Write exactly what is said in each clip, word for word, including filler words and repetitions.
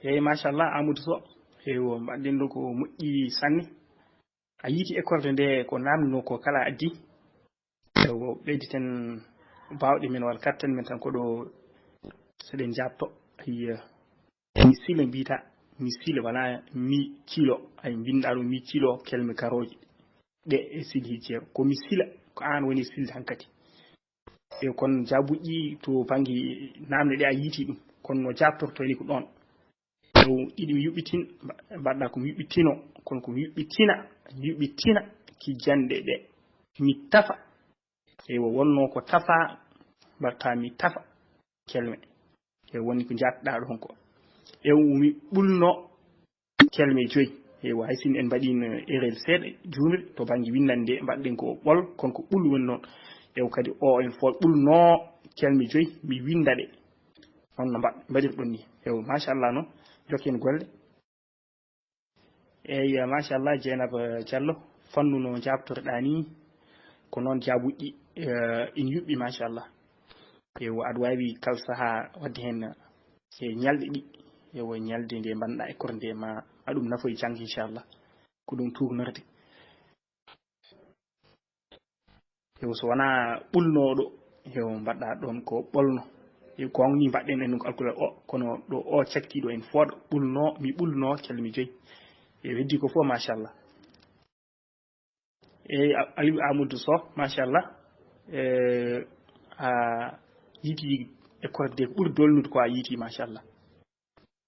Eeyi, machallah, Amadou Sow. Eewo, mbaɗɗen ɗo ko moƴƴi sanne. A yiiti école nde ko namno ko kala addi. Eewo, ɓeyditen baawɗe men walla kattan men tan ko ɗo seɗen jaabto. Ayi, mi sila mbiyta, mi sila wala mi kilo. Ay, mbinɗa ɗo mi kilo kelme garooje. Ɗe e silhi jeego. Ko mi sila, ko aan woni silde hankadi. E kon jaabuji to bannge namde ɗe a yiiti ɗum. Kono no jaabtorto ni ko ɗoon. Ɗo ɗiɗi mi yuɓɓitin, mba-, mbaɗɗa ko mi yuɓɓitino, kono ko mi yuɓɓitina, mi yuɓɓitina ki jannde ɗe. Mi tafa. Ewo wonno ko tafa, mbaɗta mi tafa kelme. E woni ko njaatɗa ɗon ko. E mi ɓulno kelme joyi. Ewo hay sin en mbaɗino erreur seeɗa, juumir to bannge winndande, mbaɗɗen ko ɓol, kono ko ɓul woni noon. Ewo kadi o en fof ɓulno kelme joyi, mi winnda ɗe. On no mbaɗ-, mbaɗirɗon ni. Ewo, machallah noon, jokken golle. Eyi, machallah, Dieynaba Diallo, fannu no jaabtorɗaa ni, ko noon jaabuɗi, eh, ina yuɓɓi, machallah. Ewo, aɗa waawi kala sahaa waɗde heen e ñalɗi ɗi. Ewo, ñalde nde mbaɗɗa école nde ma, ma ɗum nafoy janngo, inchallah. Ko ɗum tuugnorde. Ewo, so wonaa ɓulnooɗo, ewo, mbaɗɗa ɗoon ko ɓolno. Ewo, ko ni mbaɗɗen en ko alkulal o, kono ɗo o caktiiɗo en fooɗo, ɓulno, mi ɓulno, kelme joyi. Ewo, heddi ko fof, machallah. Eyi, A-, Aliou Amadou Sow, machallah. E, a yiiti école de ɓuri dolnude ko a yiiti, machallah.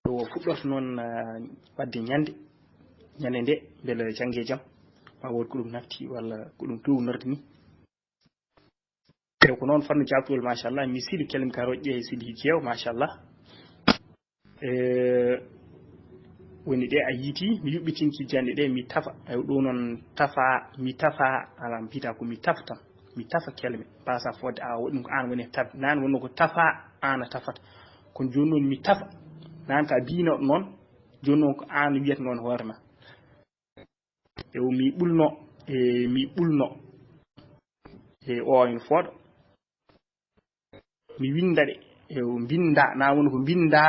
Ko fuɗɗoto noon, ah, waɗde ñande, ñande nde, mbele jannge jam, ma wood ko ɗum nafti walla ko ɗum tuugnorde ni. Eyi, ko noon fannu jaabtugol, machallah, mi sili kelmi ka roƴƴe e sili jeew, machallah. E, woni ɗe a yiiti, mi yuɓɓitinki jannde ɗe, mi tafa. Eyi, ɗum noon tafa, mi tafa, ala mbiyta ko mi tafa tan. Mi tafa kelme, mbasa fodde a waɗi ɗum ko aan woni e taf-, naan wonno ko tafa, aan a tafata. Kono jooni noon mi tafa. Naan ka bino noon, jooni noon ko aan wiyata noon hoore ma. Ewo mi ɓulno, e mi ɓulno. E o en fooɗo. Mi winnda ɗe. Ewo mbinnda, na woni ko mbinnda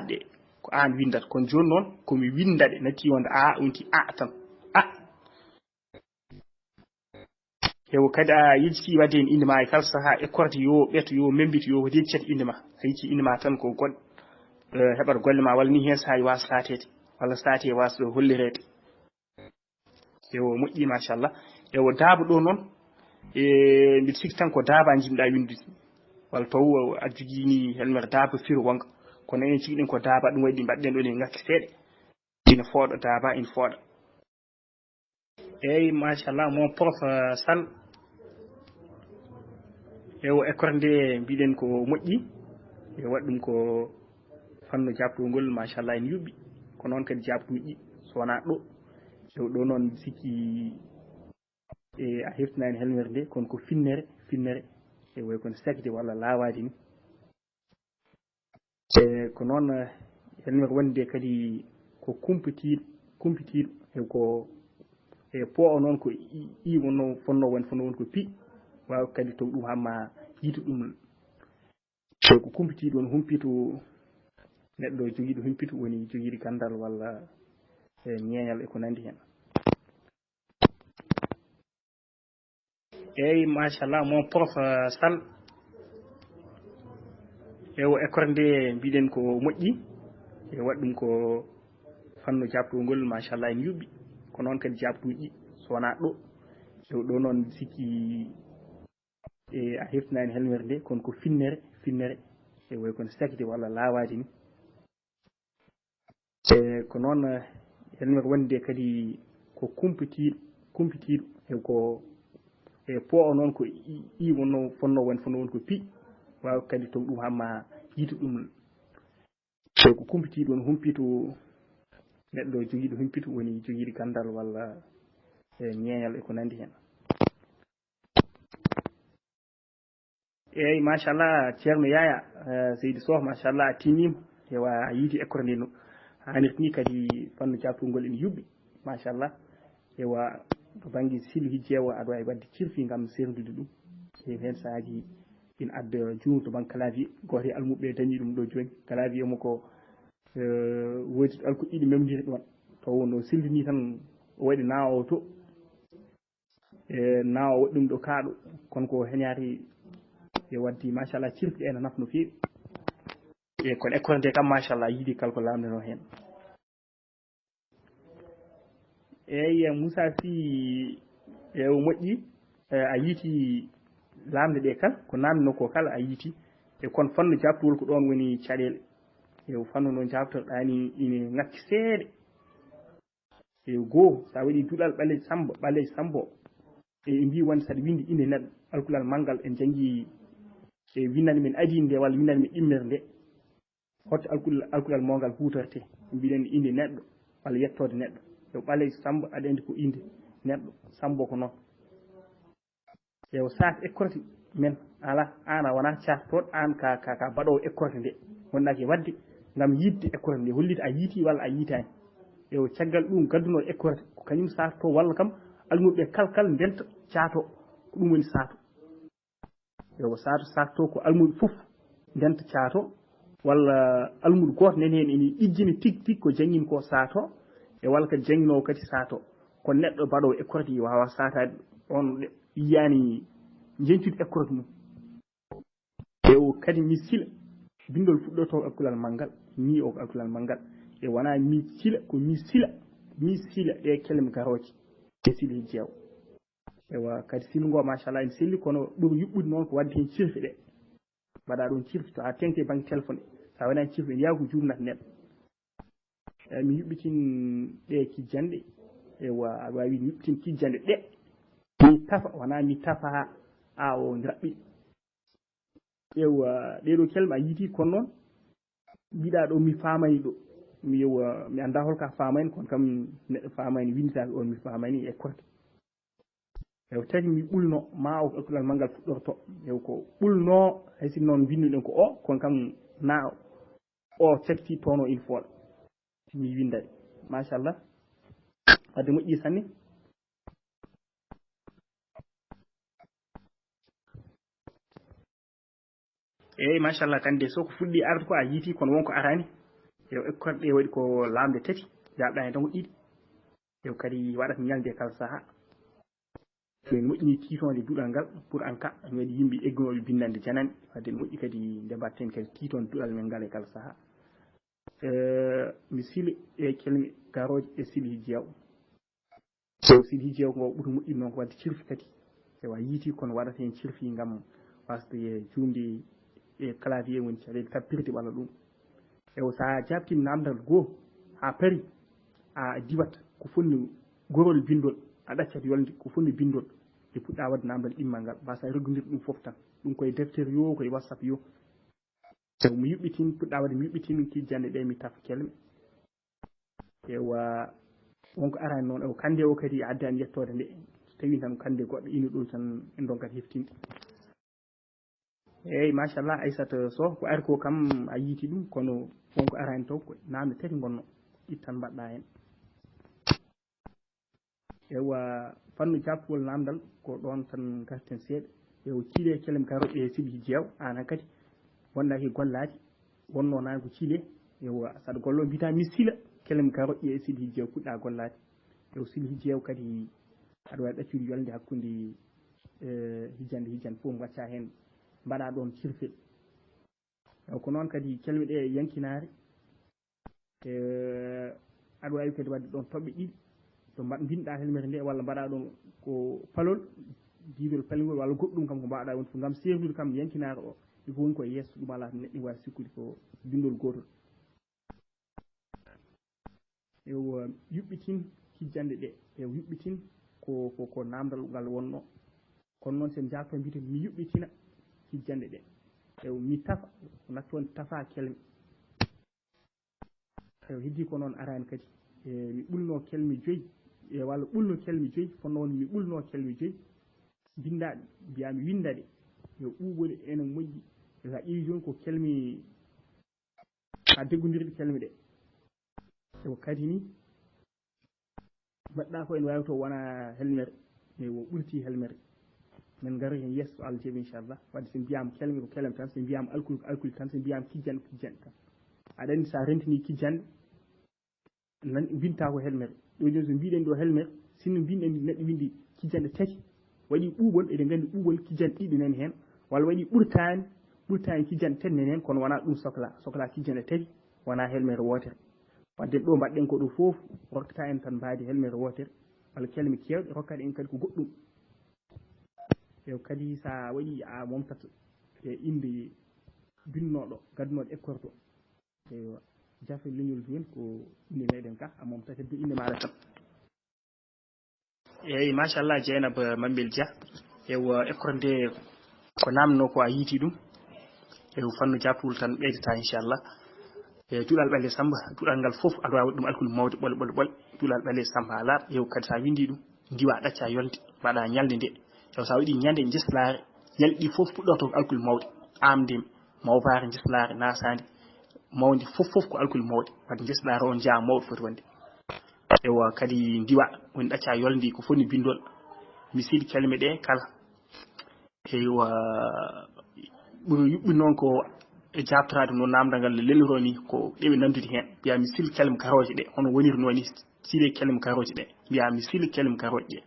ɗe. Ko aan winndata. Kono jooni noon, ko mi winnda ɗe. Natti wonde a, wonti a tan. A. Ewo kadi a yejjiti wadde heen innde ma e kala sahaa, école yo ɓeto, yo memmbito, yo yejjat innde ma. A yejjiti innde ma tan ko goɗɗo, eh, heɓata golle ma, walla ni heen sahaa waasa saateede, walla saate waasa hollireede. Ewo moƴƴi, machallah. Ewo daaba ɗo noon, e mbiɗa sikki tan ko daaba njiɗɗa winndude. Walla taw a jogii ni helmere daaba firo wonga. Kono enen ciki ɗen ko daaba, ɗum waɗi mbaɗɗen ɗo ni ngakki seeɗa. Ina fooɗa daaba, ina fooɗa. Eyi, machallah, mon prof, eh, Sall. Ewo école nde mbiɗen ko moƴƴi. E waɗi ɗum ko fannu jaabtugol, machallah, ene yuɓɓi. Ko noon kadi jaabtuuji, so wonaa ɗo. Ewo ɗo noon sikki, e a heftinaani helmere nde, kono ko finnere, finnere. E way kono sakde walla laawaade ni. E ko noon, eh, helmere wonde kadi ko kumpitiiɗo, kumpitiiɗo, e ko, e po o noon ko i, i wonno, fonno won, fonno won ko pi, waawa kadi taw ɗum hamma yiitu ɗum. So ko kumpitiiɗo woni humpitu, neɗɗo jogiiɗo humpitu woni jogiiɗo ganndal walla, e, ñeeñal e ko nanndi heen. Eyi, machallah, mon prof, eh, Sall. Ewo école nde mbiɗen ko moƴƴi. E waɗi ɗum ko fannu jaabtugol, machallah, ene yuɓɓi. Ko noon kadi jaabtuuji, so wonaa ɗo. Ewo ɗo noon sikki, e a heftinaani helmere nde, kono ko finnere, finnere. E way kono sakde walla laawaade ni. E ko noon, eh, helmere wonde kadi ko kumpitiiɗo, kumpitiiɗo, e ko, e po o noon ko i, i wonno, fonno won, fonno won ko pi, waawa kadi taw ɗum hamma yiitu ɗum. So ko kumpitiiɗo woni humpitu, neɗɗo jogiiɗo humpitu woni jogiiɗo ganndal walla, e, ñeeñal e ko nanndi heen. Eyi, machallah, Ceerno Yaya, eh, Seydi Soh, machallah, a tiiniima. Ewa, a yiiti école nde no haanirta ni, kadi fannu jaabtugol ene yuɓɓi, machallah. Ewa, to bannge silo hijjeewo, aɗa waawi waɗde cirfi ngam seerndude ɗum. E heen sahaaji ina adda juumre to bannge clavier. Gooto e almuɓɓe dañi ɗum ɗo jooni. Clavier mo ko, eh, Woyti alkuɗi ɗiɗi memdiri ɗon. Taw no sildini tan, o waɗi na o to. E na o waɗi ɗum ɗo kaaɗo. Kono ko heñaati e waddi, machallah, cirki ɗe ene nafa no feewi. E kono école nde kam, machallah, yiɗi kala ko laamnde no heen. Eyi, Moussa Sy, e o moƴƴi, e a yiiti laamɗe ɗe kala, ko naamnoo ko kala a yiiti. E kono fannu jaabtugol ko ɗoon woni caɗeele. E o fannu noon jaabtorɗaa ni ine ŋakki seeɗa. E goo, so a waɗii duɗal ɓaleeji Sammba, ɓaleeji Sammba, e ɓe mbii wonde saɗa winndi innde neɗɗo, alkulal manngal en njanngi e winndannde men adiinde nde walla winndannde men ɗimmere nde. Hoto alkul-, alkulal mo ngal huutortee. Mbiɗen innde neɗɗo walla yettoode neɗɗo. Yo ɓaleejo Sammba, aɗa anndi ko innde neɗɗo, Sammba ko noon. Yo saak école men alaa, aan a wonaa caartooɗo, aan ka, ka, ka baɗoowo école nde. Wonɗaa ke waɗde ngam yiɗde école nde, hollita a yiiti walla a yiitaani. Yo caggal ɗum gaddunoo école, ko kañum saartoo walla kam almuɓe kal kal ndenta caato, ko ɗum woni saato. Yo saato, saarto ko almuuɗo fof ndenta caato, walla almuuɗo gooto nani heen ene ɗijjini tig tig ko janngin ko saato, e walla kadi jannginoowo kadi saato. Kono neɗɗo baɗoowo école ɗi waawa saataade, on yiyaani njeñtude école mum. E o kadi mi sila, binndol fuɗɗoto ko alkulal manngal, ni o ko alkulal manngal. E wonaa mi sila, ko mi sila, mi sila ɗe kelme garooje. E sila e jeew. Ewa, kadi silu ngo, machallah, ene selli, kono ɓuri yuɓɓude noon ko waɗde heen cirfi ɗe. Mbaɗa ɗum cirfi, to a teŋti e bannge téléphone, so a wonani cirfi, ene yaawi ko juumnata neɗɗo. Eyi, mi yuɓɓitin ɗe kijjanɗe. Ewa, aɗa waawi mi yuɓɓitin kijjanɗe ɗe. Mi tafa, wonaa mi tafa haa o raɓɓiɗi. Ewa, ɗee ɗoo kelme a yiiti, kono noon mbiɗa ɗo mi faamani ɗo. Mi, ewa, mi anndaa hol ka faamani, kono kam neɗɗo faamani, winnditaake on mi faamani e korte. Ewa, tagi mi ɓulno, ma o alkulal manngal fuɗɗorto. Ewa, ko ɓulno, hay si noon mbinnduɗen ko o, kono kam na o cakti toon o il faut mi winnday. Machallah. Wadde moƴƴi sanne. Eyi, machallah, kande so ko fuɗɗi arde ko a yiiti, kono wonko arani. Yo école ɗe waɗi ko laamɗe tati, jaaɓɗa heen tan ko ɗiɗi. Yo kadi waɗat ñalnde kala saha. Min moƴƴini tiitonde duɗal ngal pour en cas mi waɗi yimɓe eggunooɓe binnande janani. Wadde ne moƴƴi kadi nde mbaɗten kadi tiitonde duɗal men ngal e kala saha. Eh, mi sili e kelme garooje e sili hijjeew. So sili hijjeew ngo ɓuri moƴƴi noon ko wadde cirfi kadi. Ewa yiiti kono waɗata heen cirfi ngam wasde juumde e clavier woni caɗeele tappirde walla ɗum. Ewa so a jaabtiima naamndal goo haa pari, a diwat ko fonni gorol binndol, a ɗaccat yolnde ko fonni binndol, e puɗɗa waɗde naamndal ɗimmal ngal, mbasa reggondirde ɗum fof tan. Ɗum koye deftere yo, koye WhatsApp yo. So mi yuɓɓitin, puɗɗa waɗde mi yuɓɓitin kijjanɗe ɗe mi tafa kelme. Ewa, wonko arani noon, ewa kande o kadi addi an yettoode nde. So tawi tan kande goɗɗo ina ɗo tan en ndonkat heftinde. Eyi, machallah, Aissata Sow, ko ari ko kam a yiiti ɗum, kono wonko arani taw ko naamne tati ngonno, ittan mbaɗɗa heen. Ewa, fannu jaabtugol naamndal ko ɗoon tan ngarten seeɗa. Ewa, ciile kelem karoɗe e siɗi jeew, aan hankadi wonɗaa ki gollaade, wonno naan ko ciile. Ewa, saɗa gollo mbiyata mi sila kelem karoɗe e siɗi jeew puɗɗa gollaade. Ewa, siɗi jeew kadi aɗa waawi ɗaccude yolnde hakkunde, eh, hijjande, hijjande fof ngacca heen, mbaɗa ɗoon cirfel. Ewa, ko noon kadi kelme ɗe yankinaare. Eh, aɗa waawi kadi waɗde ɗoon toɓɓe ɗiɗi. To mbaɗ-, mbinɗa helmere nde walla mbaɗa ɗoon ko palol, diidol palingol walla goɗɗum kam ko mbaɗa won fof ngam seerdude kam yankinaare o. Ɗum ko woni ko e yeeso ɗum alaa neɗɗo waawi sikkude ko binndol gootol. Ewa, yuɓɓitin kijjanɗe ɗe. Ewa, yuɓɓitin ko, ko, ko naamndal ngal wonno. Kono noon sen jaabto mbiyeten mi yuɓɓitina kijjanɗe ɗe. Ewa, mi tafa, ko nattoon tafa kelme. Ewa, heddi ko noon arani kadi. E, mi ɓulno kelme joyi. E, walla ɓulno kelme joyi, kono noon mi ɓulno kelme joyi. Binndaaɗe, mbiyaa mi winnda ɗe. Yo ɓuuɓole ene moƴƴi. Yo a ƴeewi jooni ko kelme haa deggondirɗe kelme ɗe. Ewa, kadi ni, mbaɗɗa ko ene waawi to wona helmere, mais wo ɓurti helmere. Min ngara heen yeeso, so Allah jaɓi, inchallah. Wadde so mbiyaama kelme ko kelme tan, so mbiyaama alkul ko alkul tan, so mbiyaama kijjanɗe ko kijjanɗe tan. Aɗa anndi so a rentini kijjanɗe, nan, winta ko helmere. Ɗo jooni so mbiɗen ɗo helmere, sinno mbinɗen neɗɗo windi kijjanɗe tati, waɗi ɓuuɓol, eɗen nganndi ɓuuɓol kijjanɗe ɗiɗi nani heen, walla waɗi ɓurtaani, ɓurtaani kijjanɗe tati nani heen, kono wonaa ɗum sokla, sokla kijjanɗe tati, wonaa helmere wootere. Wadde ɗo mbaɗɗen ko ɗo fof, rokkata en tan mbaadi helmere wootere, walla kelme keewɗe, rokkata en kadi ko goɗɗum. Eyo, kadi so a waɗi, a momtat e innde binnooɗo, gadnooɗo école to. Eyo, Jafe Leñol Duwel ko innde meɗen ka, a momtat heddu innde maaɗa tan. Eyi, machallah, Jeynaba Mambel Dia. Ewa, école nde ko namno ko a yiiti ɗum. Ewa, fannu jappul tan ɓeydata, inchallah. E duɗal ɓale Samba, duɗal ngal fof aɗa wawi ɗum alkul mawde ɓole, ɓole, ɓole. Duɗal ɓale Samba ala, ewa, kadi sa windi ɗum, ndiwa ɗacca yolde, mbaɗa ñalde nde. Ewa, sa waɗi ñande jeslaare, ñalɗi fof puɗɗorto ko alkul mawde. Amde, mawbaare, jeslaare, nasande, mawde fof, fof ko alkul mawde. Wadde jeslaare on jeya mawɗo foti wonde. Ewa, kadi ndiwa, woni ɗacca yolde ko foti bindol. Mi sidi kelme ɗe kala. Eywa, ɓuri yuɓɓi noon ko e jaaɓtoraade no naamndal ngal lelniroo ni, ko ɗe ɓe nanndudi heen. Mbiyaa mi sil kelme garooje ɗe, hono wonirnoo ni, sile kelme garooje ɗe. Mbiyaa mi sil kelme garooje ɗe.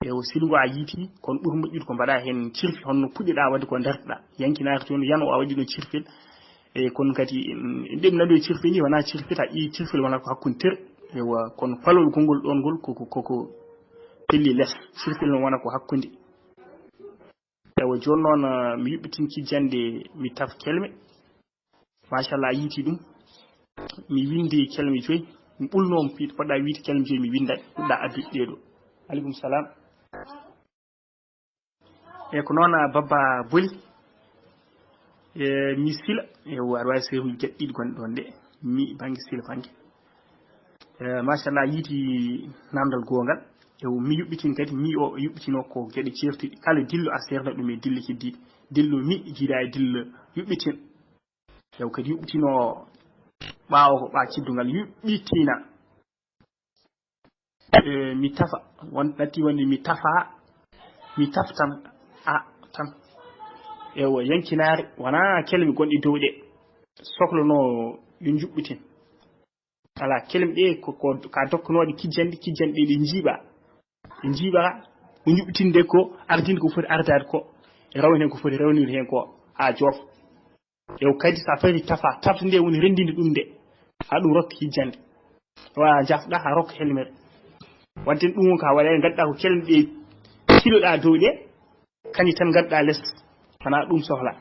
E o silngo a yiiti, kono ɓuri moƴƴude ko mbaɗa heen cirfi, hono puɗɗiɗa waɗde ko ndartiɗa. Yankinaare toon, yano a waɗi ɗoon cirfel. E kono kadi, en, en ɗem nanndoo cirfel ni, wonaa cirfel, a ƴeewi cirfel wonata ko hakkunde tere. Ewa, kono palol konngol ɗoon ngol, koko, koko pelli les. Cirfel noon wona ko hakkunde. Ewa, jooni noon, eh, mi yuɓɓitin kijjande, mi taf kelme. Machallah, a yiiti ɗum. Mi winndi kelme joyi. Mi ɓulnoo mo piit, poɗɗa wiide kelme joyi, mi winnda, puɗɗa addude ɗee ɗoo. Aleykum salam. E ko noon, a Babba Boli. E mi sila. Ewa, aɗa waawi seeruuji geɗe ɗiɗi gonɗe ɗoon ɗe. Mi bannge sila bannge. Eh, machallah, yiiti namdal goongal. E mi yuɓɓitin kadi, mi o yuɓɓitino ko geɗe ceertuɗi. Kala dillo a seerna ɗum e dille keddiiɗe. Dillo mi jiida e dillo yuɓɓitin. Ew kadi yuɓɓitino ɓaawo ko ɓaa ciddungal yuɓɓitina. Eh, mi tafa, won natti wonde mi tafa, mi taf tan, a tan. Ewa, yankinaare, wonaa kelme gonɗe dow ɗe. Soklono yo njuɓɓitin. Alaa, kelme ɗe ko, ko ka dokkanooɗe kijjanɗe, kijjanɗe ɗe njiiɓa. Ɗe njiiɓa, ko njuɓɓitinde ko, ardinde ko foti ardaade ko, e rawnde heen ko foti rawnirde heen ko, haa joofa. Ew kadi, so a fawii tafa, tafde nde woni renndinde ɗum nde, haa ɗum rokka kijjande. Wa jafɗa, haa rokka helmere. Wadde ɗum won ko a waɗa, ngadduɗa ko kelme ɗe ciloɗa dow ɗe, kañum tan ngadduɗa les. Wonaa ɗum sohla.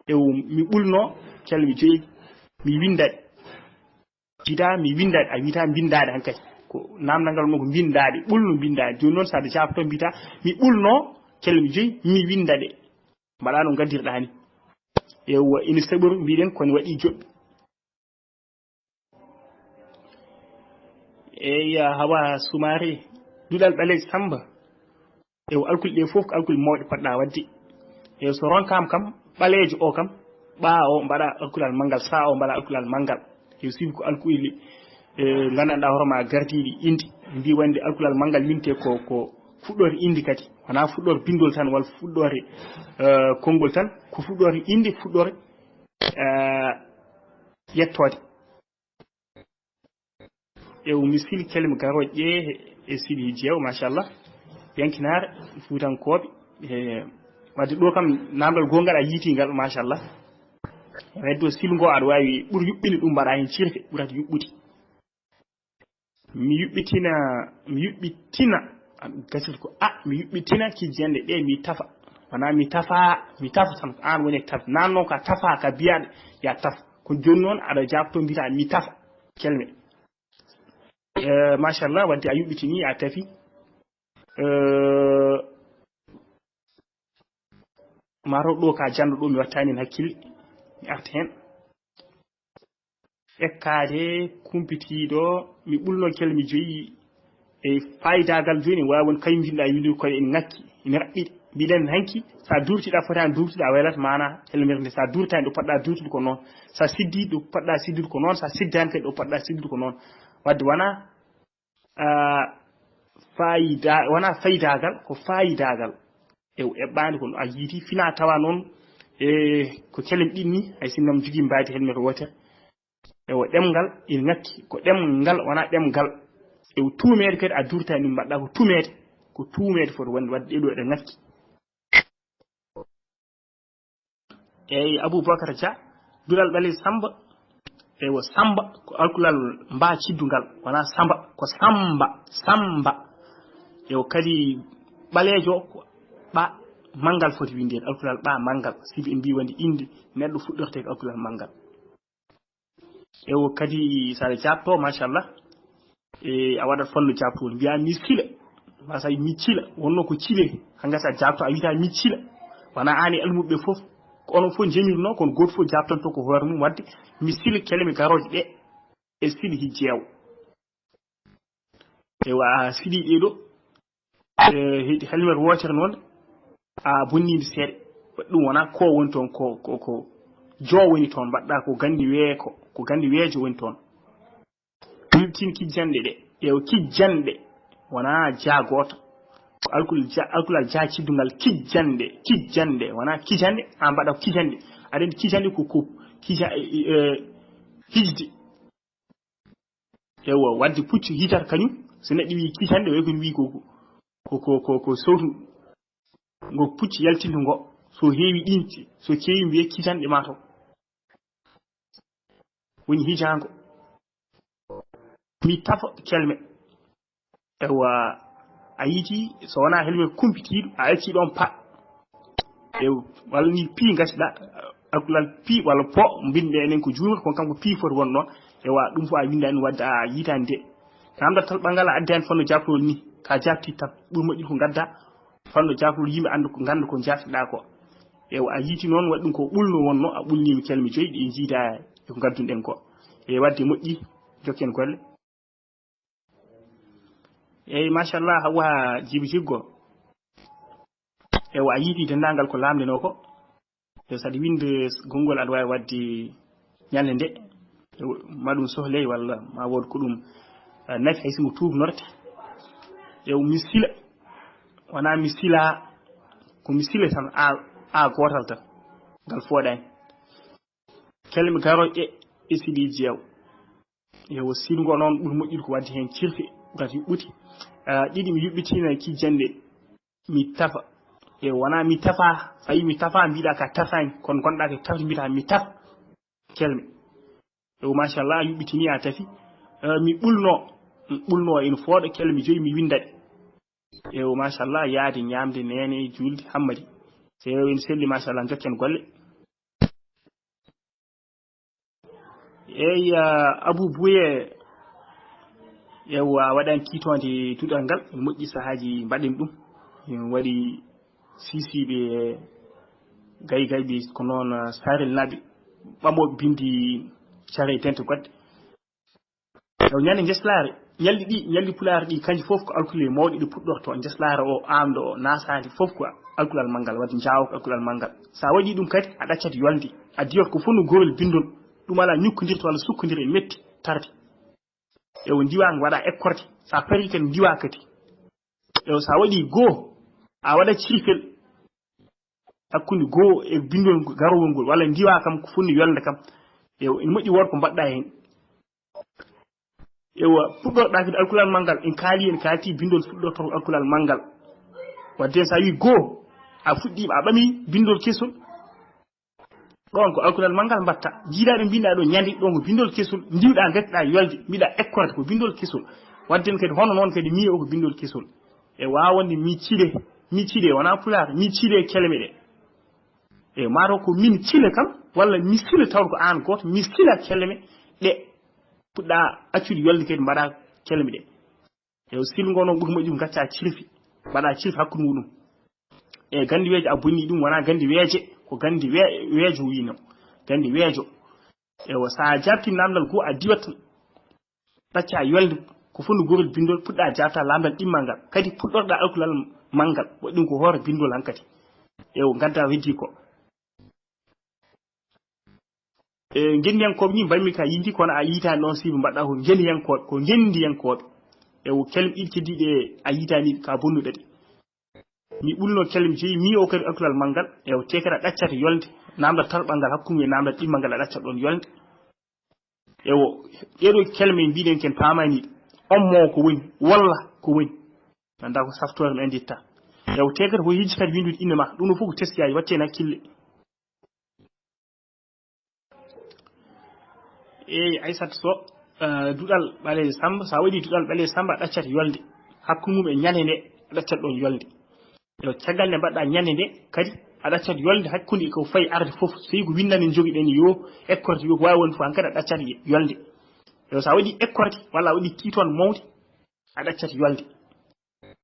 Ew, mi ɓulno kelme joyi, mi winnda ɗe. Jiida mi winnda ɗe, a wiyata mbinnda ɗe hankadi. Ko naamndal ngal wonno ko mbinnda ɗe, ɓulno mbinnda ɗe. Jooni noon, so aɗa jaabtoo mbiyataa, mi ɓulno kelme joyi, mi winnda ɗe. Mbaɗa no ngaddirɗaa ni. Ewa, ina saɓori, mbiɗen, kono waɗi joɓɓi. Eya, Hawa Sumaare, duɗal ɓaleejo Samba. Ewa, alkule ɗe fof ko alkule mawɗe poɗɗa waɗde. Ewa, so ronkaama kam, ɓaleejo o kam, ɓaa o mbaɗa alkulal manngal, saa o mbaɗa alkulal manngal. Ewa, sibu ko alkule, e, nganndanɗaa hoore ma gardiiɗi innde. Mbi wonde alkulal manngal winte ko, ko fuɗɗoore innde kadi. Wonaa fuɗɗoore binndol tan, walla fuɗɗoore, e, konngol tan, ko fuɗɗoore innde, fuɗɗoore, e, yettoode. Ew, mi sili kelme garooje ɗe e Sidi Jeew, machallah. Yankinaare, Fuutankooɓe. E, wadde ɗo kam, naamndal goongal a yiiti ngal, machallah. Heddo silu ngo aɗa waawi ɓuri yuɓɓini ɗum, mbaɗa heen cirfe, ɓurata yuɓɓude. Mi yuɓɓitina, mi yuɓɓitina, a, gasii ko, a, mi yuɓɓitina kijjande ɗe, mi tafa. Wonaa mi tafa, mi tafa tan, ko aan woni e taf. Naamno ka tafa, ka biyaɗo, ya taf. Ko jooni noon, aɗa jaabto, mbita, mi tafa. Kelme. Eh, machallah, wadde a yuɓɓitini, a tafi. Eh, maro ɗo ka janɗo ɗo, mi wattani hen hakkille, mi arta hen. Ekkaade kumpitiiɗo, mi ɓulno kelme joyi e faayidaagal jooni, waawi won kañum njiɗɗa windude kono ene ŋakki, ene raɓɓiɗi. Mbiɗen hanki, so a durtiɗa, fotaani durtude, a welat maana kelmere nde. So a durtaani ɗo poɗɗa durtude ko noon. So a siddi ɗo poɗɗa siddude ko noon. So a siddaani kadi ɗo poɗɗa siddude ko noon. Wadde wona, ah, fayida, wona faydaagal, ko fayidaagal. E o eɓɓaani kono a yiiti fina tawa noon, e ko kelem ɗin ni, hay sinno mi jogii mbaadi helmet wootere. Ewo ɗemngal ina ŋakki, ko ɗemngal wonaa ɗemngal. Ewo tuumeede kadi a durtaani ɗum, mbaɗɗa ko tuumeede, ko tuumeede foti wonde waɗde ɗeɗo eɗe ŋakki. Eyi Aboubacar Dia, duɗal ɓaleejo Samba. Ewo Samba ko alkulal mba ciddungal, wonaa Samba, ko Samba, Samba. Ewo kadi ɓaleejo ko ɓa manngal foti winndeede, alkulal ɓa manngal, sibi en mbii wonde innde neɗɗo fuɗɗortee ko alkulal manngal. Ewo kadi saɗa jaabto machallah, e a waɗat fanno jaabtowol mbiya mi sila, wasa mi cila, wonno ko cile, hanga sa jaabto a wita mi cila. Wona an e almuɓɓe fof, ko onon fof njemirno, kono goto fof jaabtanto ko hoore mum. Wadde mi sila kelme garoje ɗe e sili hi jeewo. Ewa a sili ɗe ɗo, e heɗi helmet wootere noon, a bonnidi seeɗa. Waɗi ɗum wona ko woni toon, ko ko ko jo woni toon, mbaɗɗa ko gandi weeko, ko gandi weejo woni toon. Ɗum tin kijjanɗe ɗe, ƴeew kijjanɗe, wona ja gooto. Ko alkul ja, alkulal ja ciddungal kijjanɗe, kijjanɗe, wona kijanɗe, a mbaɗa ko kijanɗe. Aɗa andi kijanɗe ko ko kija, e, e, hijde. Ewa, wadde puccu hiitata kañum, so neɗɗo wi kijanɗe, way ko wi ko, ko, ko, ko, ko sowtu ngo puccu yaltinta ngo, so heewi ɗinci, so keewi mbiye kijanɗe ma to. Woni hijaango. Mi tafa kelme. Ewa, a yiiti, so wonaa helmet kumpitiiɗo, a acci ɗoon pa. E walla ni pi ngacɗa, alkulal pi walla po, mbinɗe enen ko juumir, kono kanko pi foti won ɗoon. Ewa, ɗum fof a winndaani wadde a yiitaani de. Namdal tal ɓanngal a addaani fanno jaabtowol ni, ka jaabti tan, ɓuri moƴƴude ko ngadda fanno jaabtowol yimɓe annda ko, ngannda ko jaabtiɗa ko. Ewa, a yiiti noon waɗi ɗum ko ɓulno wonno, a ɓulniima kelme joyi ɗi njiida e ko ngaddunɗen ko. E wadde moƴƴi, jokken golle. Eyi, machallah, Hawwa Jibi Jiggo. Ewa, a yiiti denndaangal ko laamndenoo ko. Yo saɗa winnde gonngol aɗa waawi waɗde ñalnde nde. Ewa, ma ɗum sohley walla ma wood ko ɗum, eh, nafi hay so mo tuubnorte. Ewa, mi sila. Wonaa mi sila, ko mi sila tan, a, a gootal tan. Ngal fooɗaani. Kelme garooje ɗe, e siɗi jeew. Ewo, singo noon ɓuri moƴƴude ko waɗde heen cirfe, ngati yuɓɓude. Ah, ɗiɗi mi yuɓɓitina kijjanɗe, mi tafa. E wonaa mi tafa, so a yii mi tafa, mbiɗa ka tafaani, kono gonɗa ko tafde mbiɗa mi taf. Kelme. Ewo, machallah, a yuɓɓitini, a tafi. Ah, mi ɓulno, mi ɓulno ene fooɗa kelme joyi, mi winnda ɗe. Ewo, machallah, yaade, ñaamde, neene, juulde, hammadi. So ewo, ene selli, machallah, jokken golle. Eyi, ah, Abou Bouye, ewa, a waɗaani tiitoonde duɗal ngal, ene moƴƴi sahaaji mbaɗen ɗum. Ene waɗi siisiiɓe gaygayɓe ko noon, ah, Sarel naaɓe, ɓamooɓe binndi care e dente goɗɗe. Taw ñande njeslaare, ñalɗi ɗi, ñalɗi Pulaar ɗi, kanji fof ko alkule mawɗe ɗe puɗɗorto, njeslaare o, aamɗo o, nasaande fof ko alkulal manngal, wadde njaawo ko alkulal manngal. So a waɗi ɗum kadi, a ɗaccat yolnde, a diwat ko fof no gorel binndol, ɗum alaa ñukkondirta walla sukkondira e metti, tarde. Ewo ndiwa waɗa ekkorde, so a parii kadi ndiwa kadi. Ewo so a waɗi goo, a waɗa cirfel hakkunde goo e binndol garowol ngol, walla ndiwa kam ko fonni yolnde kam. Ewo ene moƴƴi wood ko mbaɗɗa heen. Ewa, puɗɗorɗa kadi alkulal manngal, en kaali, en kaalti binndol fuɗɗortol alkulal manngal. Wadde so a wii goo, a fuɗɗiima, a ɓami binndol kesol. Ɗoon ko alkulal manngal mbaɗta. Jiidaa ɗo mbiɗa ɗo ñande, ɗoon ko binndol kesol, ndiwɗa ngattiɗa yolde, mbiɗa ekkorde ko binndol kesol. Wadde kadi hono noon kadi mi o ko binndol kesol. E waawande mi cile, mi cile, wonaa Pulaar, mi cile kelme ɗe. E maaro ko min cile kam, walla mi sila tawde ko aan gooto, mi sila kelme ɗe. Puɗɗa accude yolde kadi mbaɗa kelme ɗe. E o silngo noon ɓuri moƴƴi ngacca cirfi, mbaɗa cirfi hakkunde muɗum. E gandi weejo a bonni ɗum, wonaa gandi weeje, ko gandi we-, weejo wino. Gandi weejo. Ewa, so a jaabti namdal goo a diwat tan. Ɗacca yolde, ko fof no gorel binndol, puɗɗa jaabta lamdal ɗimmal ngal. Kadi puɗɗorɗa alkulal manngal, waɗi ɗum ko hoore binndol hankadi. Ewa, ngadda heddi ko. E, ngenndiyankooɓe ni mbaɗmi ka yindi, kono a yiitaani ɗoon sibu mbaɗɗa ko ngenndiyankooɓe, ko ngenndiyankooɓe. Ewo, kelme ɗiɗi keddiiɗe a yiitaani ka bonnuɗe ɗe. Mi ɓulno kelme joyi, mi o kadi alkulal manngal, ewo, te kadi a ɗaccat yolde, namdal tarɓal ngal hakkunde e namdal ɗimmal ngal a ɗaccat ɗoon yolde. Ewo, ɗeɗo kelme mbiɗen ken paamani ɗe. On mo ko woni, walla ko woni. Nanda ko saftoore men nditta. Ewo, te kadi ko hijji kadi windude innde ma. Ɗum ɗo fof ko teskiyaaji, watte hen hakkille. Eyi, Aysata Sow, eh, duɗal ɓaleejo Samba, so a waɗi duɗal ɓaleejo Samba, a ɗaccat yolde. Hakkunde mum e ñande nde, a ɗaccat ɗon yolde. Yo, caggal nde mbaɗɗa ñande nde, kadi a ɗaccat yolde hakkunde ko fayi arde fof. So tawi ko winndannde jogiɗen yo, écorté yo, ko waawi wonde fof, hankadi a ɗaccat yolde. Yo, so a waɗi écorté, walla a waɗi tiitoon mawde, a ɗaccat yolde.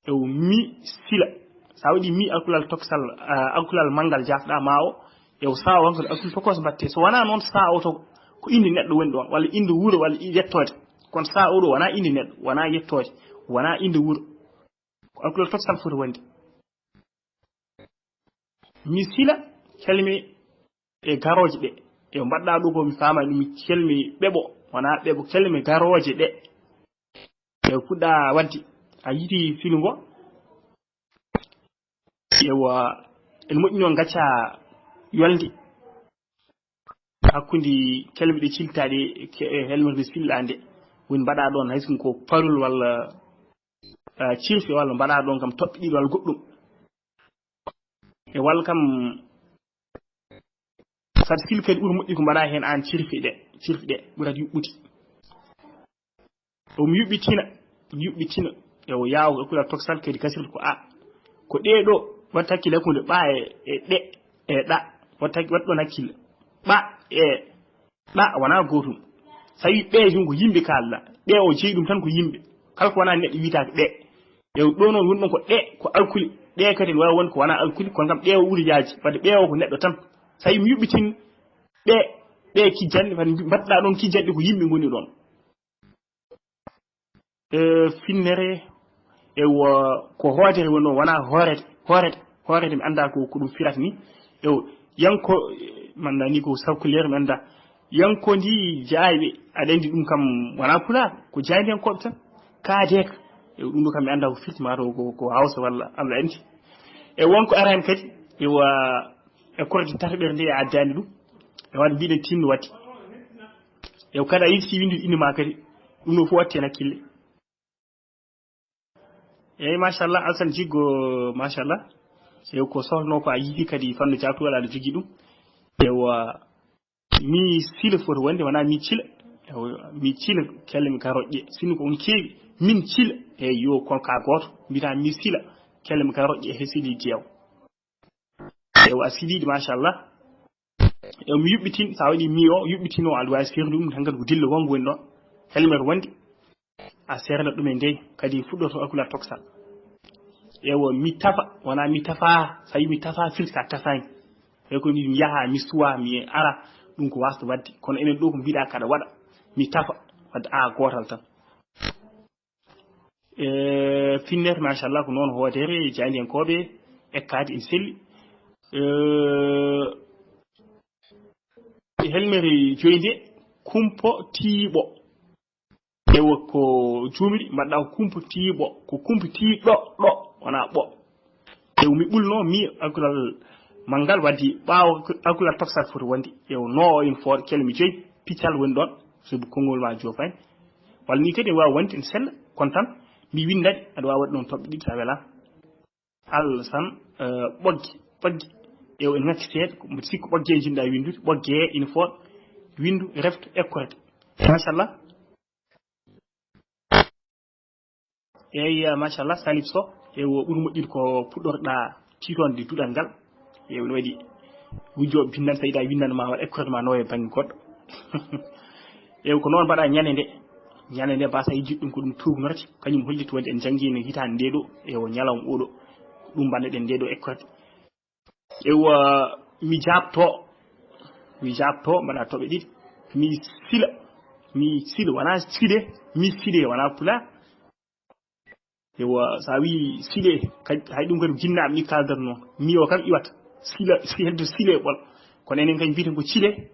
Yo, mi sila. So a waɗi mi alkulal toksal, ah, alkulal manngal jaafɗa ma o, yo, sa o hankadi alkul tokos mbatte. So wonaa noon, sa o to ko innde neɗɗo woni ɗoon, walla innde wuro, walla yettoode. Kono sa o ɗo wonaa innde neɗɗo, wonaa yettoode, wonaa innde wuro. Ko alkulal toksal foti wonde. Mi sila kelme e garooje ɗe. E mbaɗɗa ɗo ko mi faama ɗum kelme ɓeɓo, wonaa ɓeɓo, kelme garooje ɗe. E fuɗɗa wadde, a yiti filu ngo. Ewa, en moƴƴino ngacca yolde. Hakkunde kelme ɗe ciltaɗe, ke-, e helmere nde sillande. Woni mbaɗa ɗon hay sinno ko parol walla, ah, cirfe walla mbaɗa ɗon kam toɓɓe ɗiɗi walla goɗɗum. E walla kam, saɗa sila kadi ɓuri moƴƴi ko mbaɗa heen aan cirfe ɗe, cirfe ɗe ɓurat yuɓɓude. O mi yuɓɓitina, mi yuɓɓitina. E o yaawa ko alkulal toksal kadi kasirta ko a. Ko ɗee ɗo, watta hakkille hakkunde ɓa e, e ɗe, e ɗa. Watta hakki-, waɗ ɗon hakkille. Ɓa e ɗa wonaa gootum. So a wii ɓe, jom ko yimɓe kaalɗa. Ɓe o jeyi ɗum tan ko yimɓe. Kala ko wonaa neɗɗo wiyetaake ɓe. E ɗo noon woni ɗon ko ɗe, ko alkuli. Ɗe kadi ne waawi wonde ko wonaa alkuli, kono kam ɗe o ɓuri yaaji. Wadde ɓe o ko neɗɗo tan. So a wii mi yuɓɓitin ɓe, ɓe kijjanɗe, wadde mbaɗɗa ɗon kijjanɗe ko yimɓe ngoni ɗon. E, finnere, ewa, ko hoodere woni ɗon, wonaa hoorede, hoorede, hoorede mi anndaa ko, ko ɗum firata ni. Ewa, yanko, mi anndaa ni ko sawkuleer mi anndaa. Yanko ndi jaayɓe, aɗa anndi ɗum kam wonaa pulaar, ko jaayndiyankooɓe tan. Kaadeeka, ewa, ɗum ɗo kam mi anndaa ko firti, maa taw ko, ko Hawsa walla Allah anndi. E won ko arani kadi, ewa, e korte tataɓere nde a addaani ɗum. E wadde mbiɗen tinno wadde. Ew, kadi a yilti windude innde ma kadi. Ɗum ɗo fof watte hen hakkille. Eyyi, machallah, Alsan Jiggo, machallah. Ew, ko sohluno ko a yiiti kadi fannu jaabtugol aɗa jogii ɗum. Ewa, mi sila foti wonde, wonaa mi cila. Ewa, mi cila, kelle mi garoƴƴe. Sinno ko on keewi, min cila. Eyyo, kono ka gooto, mbiɗa mi sila, kelle mi garoƴƴe he sili jeew. Ewa, a siliiɗi, machallah. Ewa, mi yuɓɓitin, so a waɗi mi o, yuɓɓitin o, aɗa waawi seernde ɗum, tan kadi ko dille wonngo woni ɗon. Helmet wonde, a seerndat ɗum e ndey, kadi fuɗɗoto alkula toksal. Ewa, mi tafa, wonaa mi tafa, so a wii mi tafa, firti ka tafaani. Tawi ko mi yaha, mi suwa, mi ara, ɗum ko wasde waɗde. Kono enen ɗo ko mbiɗa kaɗa waɗa, mi tafa, wadde a gootal tan. E, finnere, machallah, ko noon hoodere, jaayndiyankooɓe, ekkaade ene selli. E, helmere joyde, kumpo tiiɓo. Ewa ko juumri, mbaɗɗa ko kumpo tiiɓo, ko kumpo tiiɗo, ɗo, wonaa ɓo. Ewa mi ɓulno, mi alkulal manngal waddi ɓaawo alkulal toksal foti wonde. Ewa no o ene fooɗa, kelle mi joyi, piccal woni ɗon, sabu konngol ma jofaani. Walla ni kadi ene waawi wonde ene sella, kono tan mi winndaɗi, aɗa waawi waɗde ɗon toɓɓe ɗiɗi, so a welaama. Alsan, eh, ɓoggi, ɓoggi. Ewa, ene ŋakki seeɗa, ko mboɗo sikki ɓoggi e njiɗɗa winndude, ɓoggi e ene fooɗa, winndu, refto, ekkorede. Machallah. Eyyi, machallah, Salif Sow. Ewa, ɓuri moƴƴude ko puɗɗorɗa tiitonde duɗal ngal. Ewa, no waɗi wujjo binndam, so yiɗa winndande ma waɗa école ma nawa e bannge goɗɗo. Ewa, ko noon mbaɗa ñande nde. Ñande nde mbasa yejjit ɗum ko ɗum tuugnorte. Kañum hollitta wonde en njanngiino hitaande nde ɗo. Ewa, ñalawma oɗo. Ko ɗum mbaɗnoɗen nde ɗo école. Ewa, mi jaabto. Mi jaabto, mbaɗa toɓe ɗiɗi. Mi sila. Mi sila, wonaa sile. Mi sile, wonaa pulaar. Ewa, so a wii sile, kay, hay ɗum kadi ko jinnaaɓe ni kaaldatnoo. Mi o kam iwata. Sila, si hedde sile ɓol. Kono enen kay mbiyeten ko cile.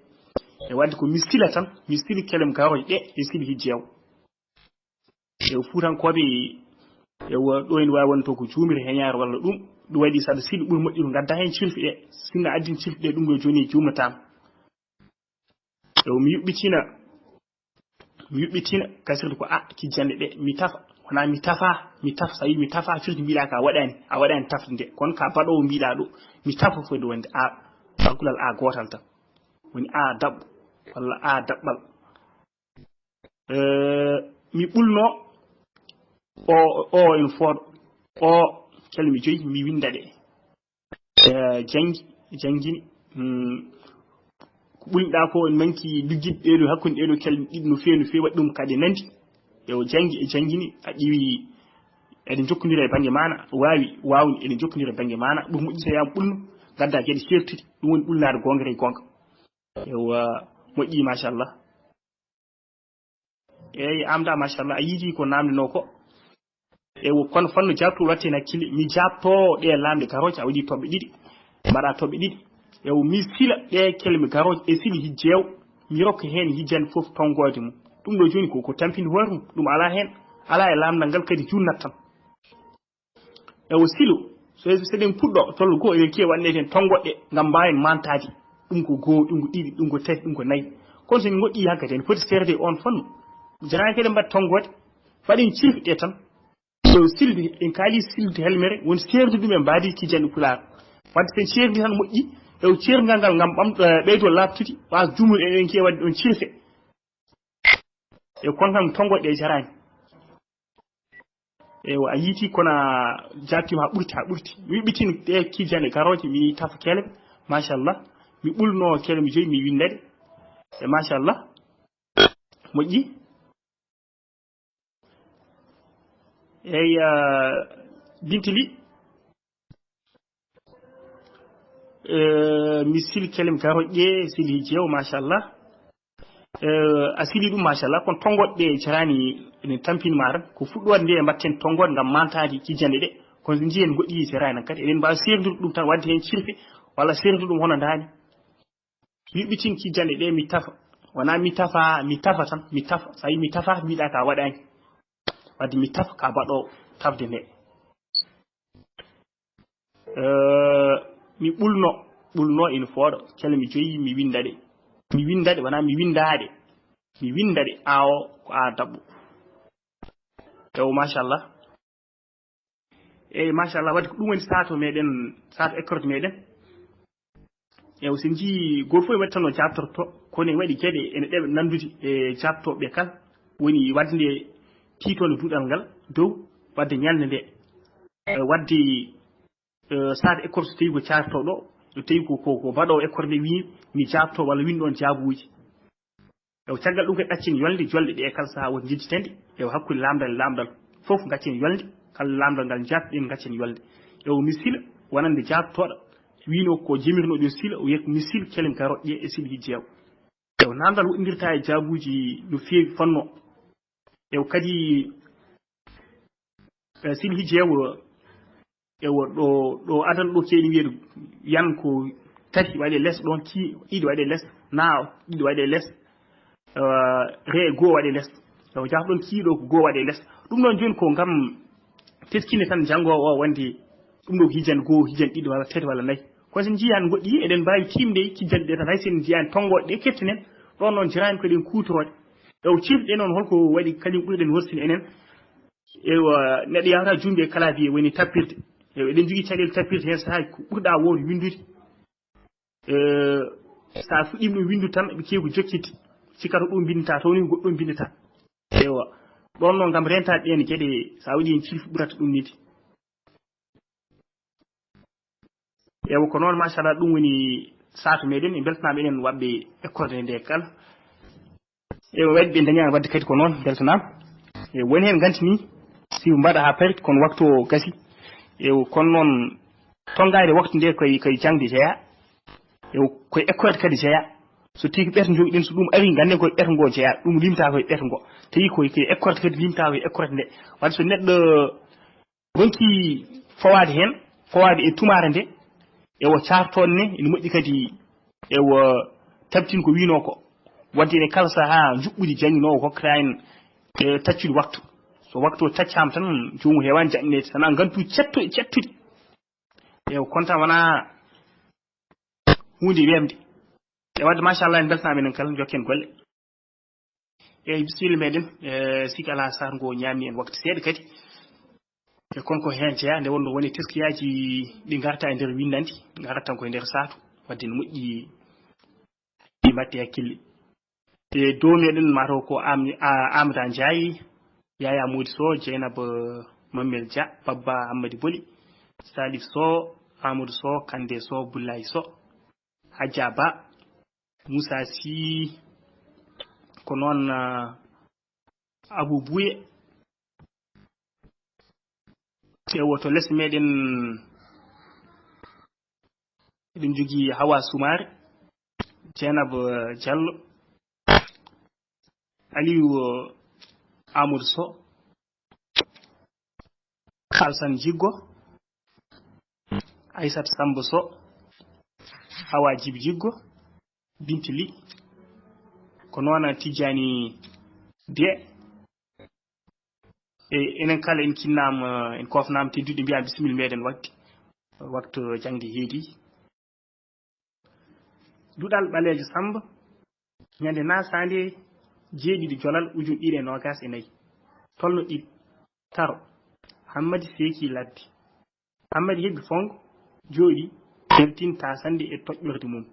E wadde ko mi sila tan, mi sili kelem garoje ɗe, e sili hijjeewo. E fuutankooɓe, ewa, ɗo ene waawi wonde to ko juumri heñaare walla ɗum. Ɗum waɗi saɗa sili ɓuri moƴƴude ngadda heen cilfi ɗe. Sinno addin cilfi ɗe, ɗum ɗo jooni juumnataama. Ewa, mi yuɓɓitina. Mi yuɓɓitina kasirde ko a kijjanɗe ɗe mi tafa. Wonaa mi tafa, mi tafa. So a wii mi tafa, firti mbiɗa ka waɗani, a waɗani tafde nde. Kono ka baɗoowo mbiɗa ɗo, mi tafa foti wonde a fagulal a gootal tan. Woni a daɓɓo, walla a daɓɓal. Eh, mi ɓulno o, o ene fooɗo. O, kelme joyi, mi winnda ɗe. Eh, janngi, janngini. Hmm. Ko ɓulniɗaa ko, en manki liggiɗe ɗee ɗoo, hakkunde ɗee ɗoo kelme ɗiɗi no feewi, no feewi, waɗi ɗum kadi nanndi. Yo janngi e janngini, a ƴeewi, eɗen njokkondira e bannge maana, waawi, waawni, eɗen njokkondira e bannge maana. Ɗum moƴƴi so yaama ɓulno, ngadda geɗe ceertuɗe, ɗum woni ɓulnaade goonga e goonga. Ewa, moƴƴi, machallah. Eyi, Amda, machallah, a yiiti ko namdinoo ko. Ewa, kono fannu jaabtugol watte heen hakkille, mi jaabtoo ɗee laamɗe garooje, a waɗi toɓɓe ɗiɗi, mbaɗa toɓɓe ɗiɗi. Ewa, mi sila ɗee kelme garooje e sili hijjeewo, mi rokka heen hijjande fof tonngoode mum. Ɗum ɗo jooni ko, ko tampinde hoore mum, ɗum alaa heen, alaa e laamndal ngal kadi junnat tan. Ewo silo, so, so eɗen puɗɗo tollo goo, eɗen keewi waɗneede heen tonngoɗɗe ngam mbaawen mantaade. Ɗum ko goo, ɗum ko ɗiɗi, ɗum ko tati, ɗum ko nayi. Kono so en ngoɗɗii hakkadi, ene foti seerde e oon fannu. Jaraani kadi mbaɗ tonngoode, mbaɗen cirfiɗe tan. So silde, en kaali silde helmere, woni seerde ɗum en mbaadi kijani Pulaar. Wadde so en ceerdi tan moƴƴi, ewo ceerdingal ngal ngam ɓam-, eh, ɓeydo laaɓtude, waas jumol eɗen keewi waɗde ɗoon cirfe. E kono tan tonngoɗɗe e jaraani. Ewa, a yiiti kono a jaabtiima haa ɓurti, haa ɓurti. Mi wiɓɓitin ɗe kijane garooje, mi tafa kelme. Machallah. Mi ɓulno kelme joyi, mi winnda ɗe. E machallah. Moƴƴi. Eyi, ah, Bintili. Eh, mi sili kelem garoƴƴe, sili jeewo, machallah. Eh, a sili ɗum, machallah. Kono tonngoɗɗe jaraani ene tampini ma tan. Ko fuɗɗoode nde mbaɗten tonngoɗe ngam mantaade kijjanɗe ɗe. Kono so njiyen goɗɗi jaraani kadi. Eɗen mbaawi seerndude ɗum tan, waɗde heen cirfe, walla seerndude ɗum hono ndaani. Yuɓɓitin kijjanɗe ɗe, mi tafa. Wonaa mi tafa, mi tafa tan, mi tafa. So a yii mi tafa, mbiɗa ka waɗaani. Wadde mi tafa ka baɗo tafde nde. Eh, mi ɓulno, ɓulno ina fooɗa, kelme joyi mi winnda ɗe. Mi winnda ɗe, wonaa mi winnda ɗe. Mi winnda ɗe, awo ko a daɓɓo. Ewo, machallah. Eyi, machallah, wadde ko ɗum woni sato meɗen, sato école meɗen. Ewo, so en njii, gooto fof e waɗi tan no jaabtorto, kono en waɗi geɗe ene ɗeɓa nanndude e jaabtooɓe kala. Woni wadde nde tiitoonde duɗal ngal dow, wadde ñalnde nde. E wadde, eh, sato école so tawi ko jaabtooɗo, so tawi ko, ko, ko baɗoowo école nde wii, mi jaabtoo walla winndoo on jaabuuji. Ewo, caggal ɗum kadi ɗaccen yolnde, jolɗe ɗe kala sahaa woto njejjitande. Ewo, hakkunde laamndal e laamndal fof ngaccen yolnde, kala laamndal ngal njaabtoɗen ngaccen yolnde. Ewo, mi sila wonande jaabtooɗo wiino ko jemirno ɗum sila, o wiya ko mi sil kelem garoɗe e sil hijjeewo. Ewo, naamndal woɗɗindirta e jaabuuji no feewi fanno. Ewo, kadi, eh, sil hijjeewo, ewo, ɗo, ɗo adan ɗo keeni wiyeede yan ko tati waɗe les, ɗon ki ɗiɗi waɗe les, na ɗiɗi waɗe les, eh, re goo waɗe les. Ewo, jaaf ɗon ki ɗo ko goo waɗe les. Ɗum ɗon jooni ko ngam teskinde tan janngoowo o wonde ɗum ɗo ko hijjande goo, hijjande ɗiɗi walla tati walla nayi. Kono so en njiyii han goɗɗi, eɗen mbaawi tiimde e kijjanɗe ɗe tan, hay so en njiyaani tonngoɗe ɗe kettinen. Ɗon noon jaraani ko eɗen kuutoroo ɗe. Ewo, ciifɗe noon holko waɗi kañum ɓurɗen horsinde enen? Ewa, neɗɗo yahata juumde e clavier woni tappirde. Ewa, eɗen njogii caɗeele tappirde heen sahaaji ko ɓurɗa wooto winndude. Eh, so a fuɗɗiima ɗum winndu tan, ɓe keewi ko jokkitde. Sikkata ɗum mbinndataa, taw ni ko goɗɗum mbinndataa. Ewa, ɗon noon ngam rentaade ɗeen geɗe, so a waɗi heen ciifi ɓurata ɗum nide. Ewa, ko noon, machallah, ɗum woni sato meɗen. En mbeltanaama enen waɗɓe école nde kala. Ewa, waɗi ɓe dañaani waɗde kadi ko noon, mbeltanaama. E woni heen nganti ni, si mbaɗa haa parit, kono waktu o gasi. Ewa, kono noon, tonngaade waktu nde koye, koye jaŋde jeyaa. Ewa, koye école kadi jeyaa. So tigi ɓeto njogiɗen, so ɗum ari, ngannden koye ɓeto ngo jeyaa. Ɗum limta koye ɓeto ngo. Tawi koye, koye école kadi limta koye école nde. Wadde so neɗɗo ronki fawaade heen, fawaade e tumaare nde, ewo, caartoon ne, ene moƴƴi kadi, ewo, tabtin ko wiinoo ko. Wadde e kala sahaa njuɓɓudi jannginoowo hokkata en, e, taccude waktu. So waktu o taccaama tan, joomum heewaani jaɓneede, sana ngantu cetto-, cettude. Ewo, kontaan wonaa huunde weemde. E wadde, machallah, en mbeltanaama enen kala, njokken golle. Eeyi, bisimilla meɗen. E, siki alaa, saatu ngo ñaami en waktu seeɗa kadi. E, kono ko heen jeyaa, nde wonno woni teskiyaaji ɗi ngarta e nder winndandi, ngarata tan ko e nder saatu, wadde no moƴƴi ɗi mbaɗte hakkille. E, dow meɗen mataw ko Am-, A-, Amada Ndiaye, Yaya Mody Sow, Dieynaba Mammel Dia, Babba Hammadi Boli, Salif Sow, Amadou Sow, Kande Sow, Boulaye Sow, Hadja Ba, Moussa Sy, ko noon, ah, Abou Bouye. Ewo to les meɗen, eɗen jogii Hawa Soumaré, Dieynaba Diallo, Aliou Amadou Sow, Alsan Jiggo, Aissata Samba Sow, Hawa Djiby Jiggo, Binti Ly, ko noon Tijjani Dieng. E, enen kala en kinnaama, en koofnaama tedduɓe, mbiyaa bisimilla meɗen wakti, waktu jaŋde heedi. Duɗal Ɓaleejo Samba, ñande nasaande jeeɗiɗi jolal ujunere ɗiɗi e noogas e nayi, tolno ɗiɗi, taro, Hammadi seeki ladde. Hammadi heɓi fonngo, jooɗi, yaltini taasannde e toƴƴorde mum.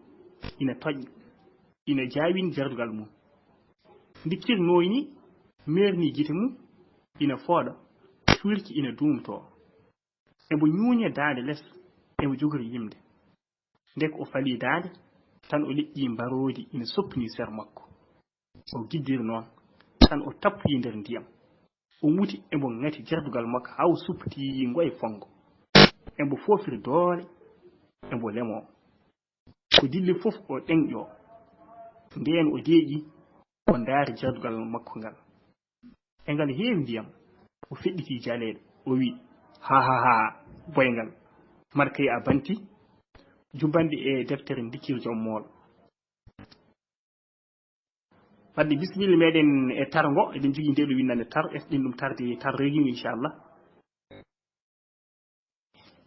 Ina toƴƴa, ina jaawini jardugal mum. Ndikkiri nooyni, meerni gite mum, ina fooɗa, cuurki ina duumtoo. Emo ñuuña daande les, emo jogori yimde. Nde ko o fali daande, tan o leƴƴi mbaroodi ina soppinii sera makko. O giddiri noon, tan o tappoyi nder ndiyam. O muti, emo ŋati jardugal makko haa o suppiti ngoye fonngo. Emo foofira doole, emo lemoo. Ko dilli fof o ƴeeŋƴoo. Ndeen o deeƴi, o ndaari jardugal makko ngal. E ngal heewi ndiyam, o feɗɗiti jaleeɗe, o wi'i, "Ha, ha, ha, boyngal, markay a banti, jubbanɗe e deftere ndikkir joom mool." Wadde bisimilla meɗen e tar ngo, eɗen jogii nde ɗo winndande tar, esɗen ɗum tarde tar regi, inchallah.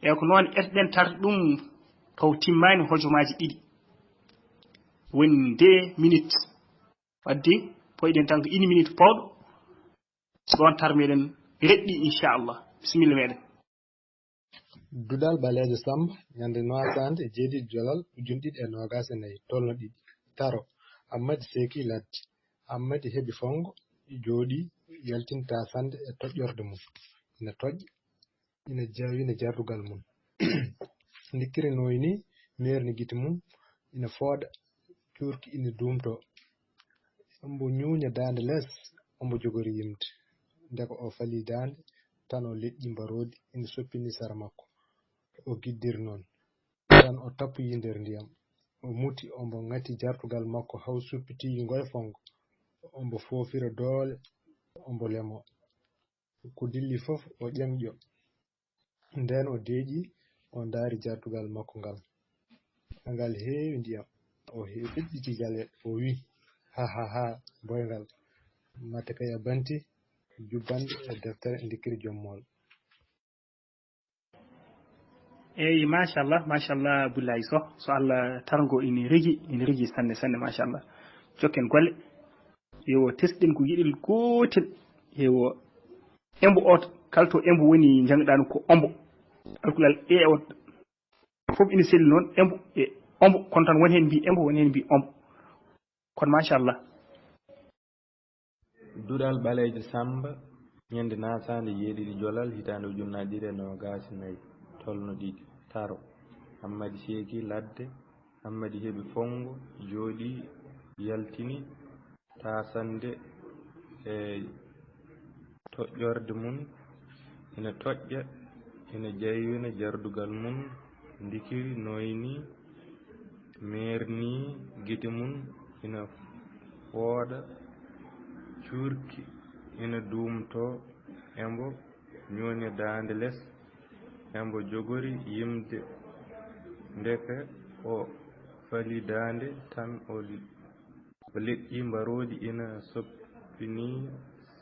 E ko noon esɗen tar ɗum taw timmaani hojomaaji ɗiɗi. Woni deux minutes. Wadde poyɗen tan ko une minute pawɗo. Ɗoon tar meɗen reɗɗi, inchallah. Bisimilla meɗen. Duɗal Ɓaleejo Samba, ñande noogaas e jeeɗiɗi jolal ujunere ɗiɗi e noogaas e nayi, tolno ɗiɗi. Taro, Hammadi seeki ladde. Hammadi heɓi fonngo, jooɗi, yaltini taasannde e toƴƴorde mum. Ina toƴƴa, ina jaawina jardugal mum. Ndikkiri nooyni, meerni gite mum, ina fooɗa, cuurki ina duumtoo. Omo ñuuña daande les, omo jogori yimde. Nde ko o fali daande, tan o leƴƴi mbaroodi ina soppinii sara makko. O giddiri noon. Tan o tappoyi nder ndiyam. O muti, omo ŋati jardugal makko haa o suppiti ngoye fonngo. Omo foofira doole, omo lemoo. Ko dilli fof o ƴeeŋƴo. Ndeen o deeƴi, o ndaari jardugal makko ngal. Ngal heewi ndiyam. O he-, feɗɗiti jaleeɗe, o wi'i, "Ha, ha, ha, boyngal. Mate kay a banti, jubbanɗe e deftere ndikkiri joom mool." Eeyi, machallah, machallah, Abdoulaye Sow. So Allah, tarngo ina rigi, ina rigi sanne, sanne, machallah. Jokken golle. Ewo, tesɗen ko geɗel gootel. Ewo, embo oto, kala to embo woni, njangɗaa no ko ombo. Alkulal e o. Fof ina selli noon, embo e ombo. Kono tan won heen mbii embo, won heen mbii ombo. Kono machallah. Duɗal Ɓaleejo Samba, ñande nasaande jeeɗiɗi jolal, hitaande ujunnaje ɗiɗi e noogaas e nayi, tolno ɗiɗi, taro. Hammadi seeki ladde, Hammadi heɓi fonngo, jooɗi, yaltini taasannde e toƴƴorde mum, ina toƴƴa, ina jaywina jardugal mum, ndikiri nooyni, meerni gite mum, ina fooɗa, cuurki ina duumtoo, embo ñuuña daande les, embo jogori yimde. Ndeke o fali daande tan, o, o leƴƴi mbaroodi ina soppinii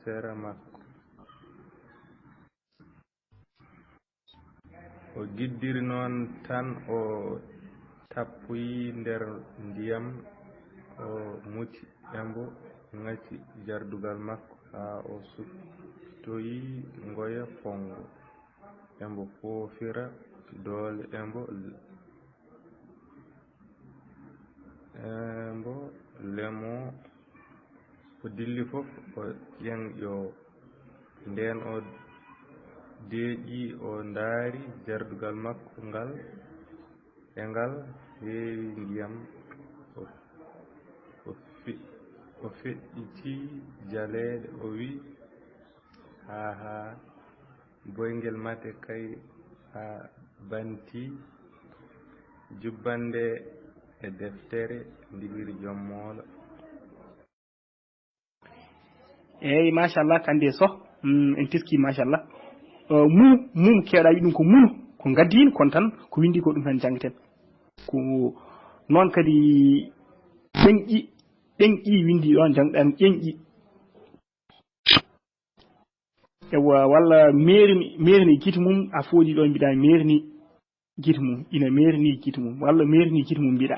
sera makko. O giddiri noon tan, o tappoyi nder ndiyam, o muti, embo ŋati jardugal makko haa o suttoyi ngoya fonngo. Embo foofira doole, embo, embo lemo. O dilli fof, o ƴeeŋƴo. Ndeen o deeƴi, o ndaari jardugal makko ngal, e ngal heewi ndiyam. O, o fe-, o feƴƴiti jaleeɗe, o wi'i, "Haa, haa, boyngel mate kay a banti, jubbande e deftere ndigiri jom moolo." Eyyi, machallah, kande Soh, mm, en teski, machallah. Eh, mum, mum, keewɗa wiide ɗum ko mum, ko ngaddiino, kono tan ko winndi ko ɗum tan janngeten. Ko noon kadi ɗenƴi, ɗenƴi winndi ɗoon, janngɗen ƴenƴi. Ewa, walla meerni, meerni gite mum, a fooɗi ɗoon mbiɗa meerni gite mum, ina meerni gite mum, walla meerni gite mum mbiɗa.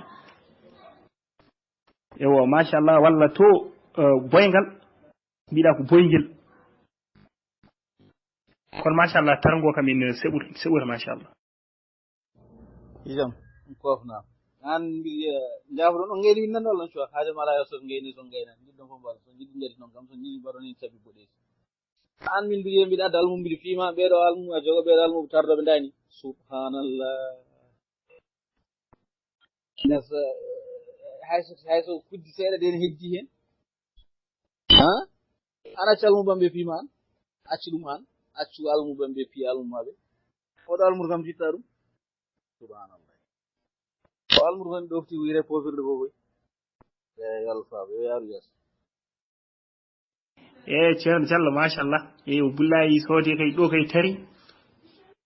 Ewa, machallah, walla to, eh, boyngal, mbiɗa ko boyngel. Kono machallah, tarango kam ina seɓuta, seɓuta machallah. Ijam, kofna. An mbiɗa jaafoɗon on ngayni winnande walla on cuwa? Haajo mala yo son ngayni son ngayna. Njiɗɗon fof mbaɗa. Son njiɗi ngadi noon kam, son njiɗi mbaɗon heen cabbi boɗeeji. An min mbiɗi mbiɗa adda almum mbiɗa fiima, ɓeeɗo almum a jogo, ɓeeɗo almum tardo ɓe ndani. Subhanallah. Nas, eh, hay so, hay so kuddi seeɗa den heddi heen. Ha? An accu almum ɓam ɓe fiima an. Accu ɗum an. Accu almum ɓam ɓe piya almum maɓe. Oɗo almur kam jitta ɗum. Subhanallah. O almur kam ɗofti wire pofirde fof koy. E yalla faaba, yo yaaru yeeso. E ceerno Diallo, machallah. E o bullayi soode kay ɗo kay tari.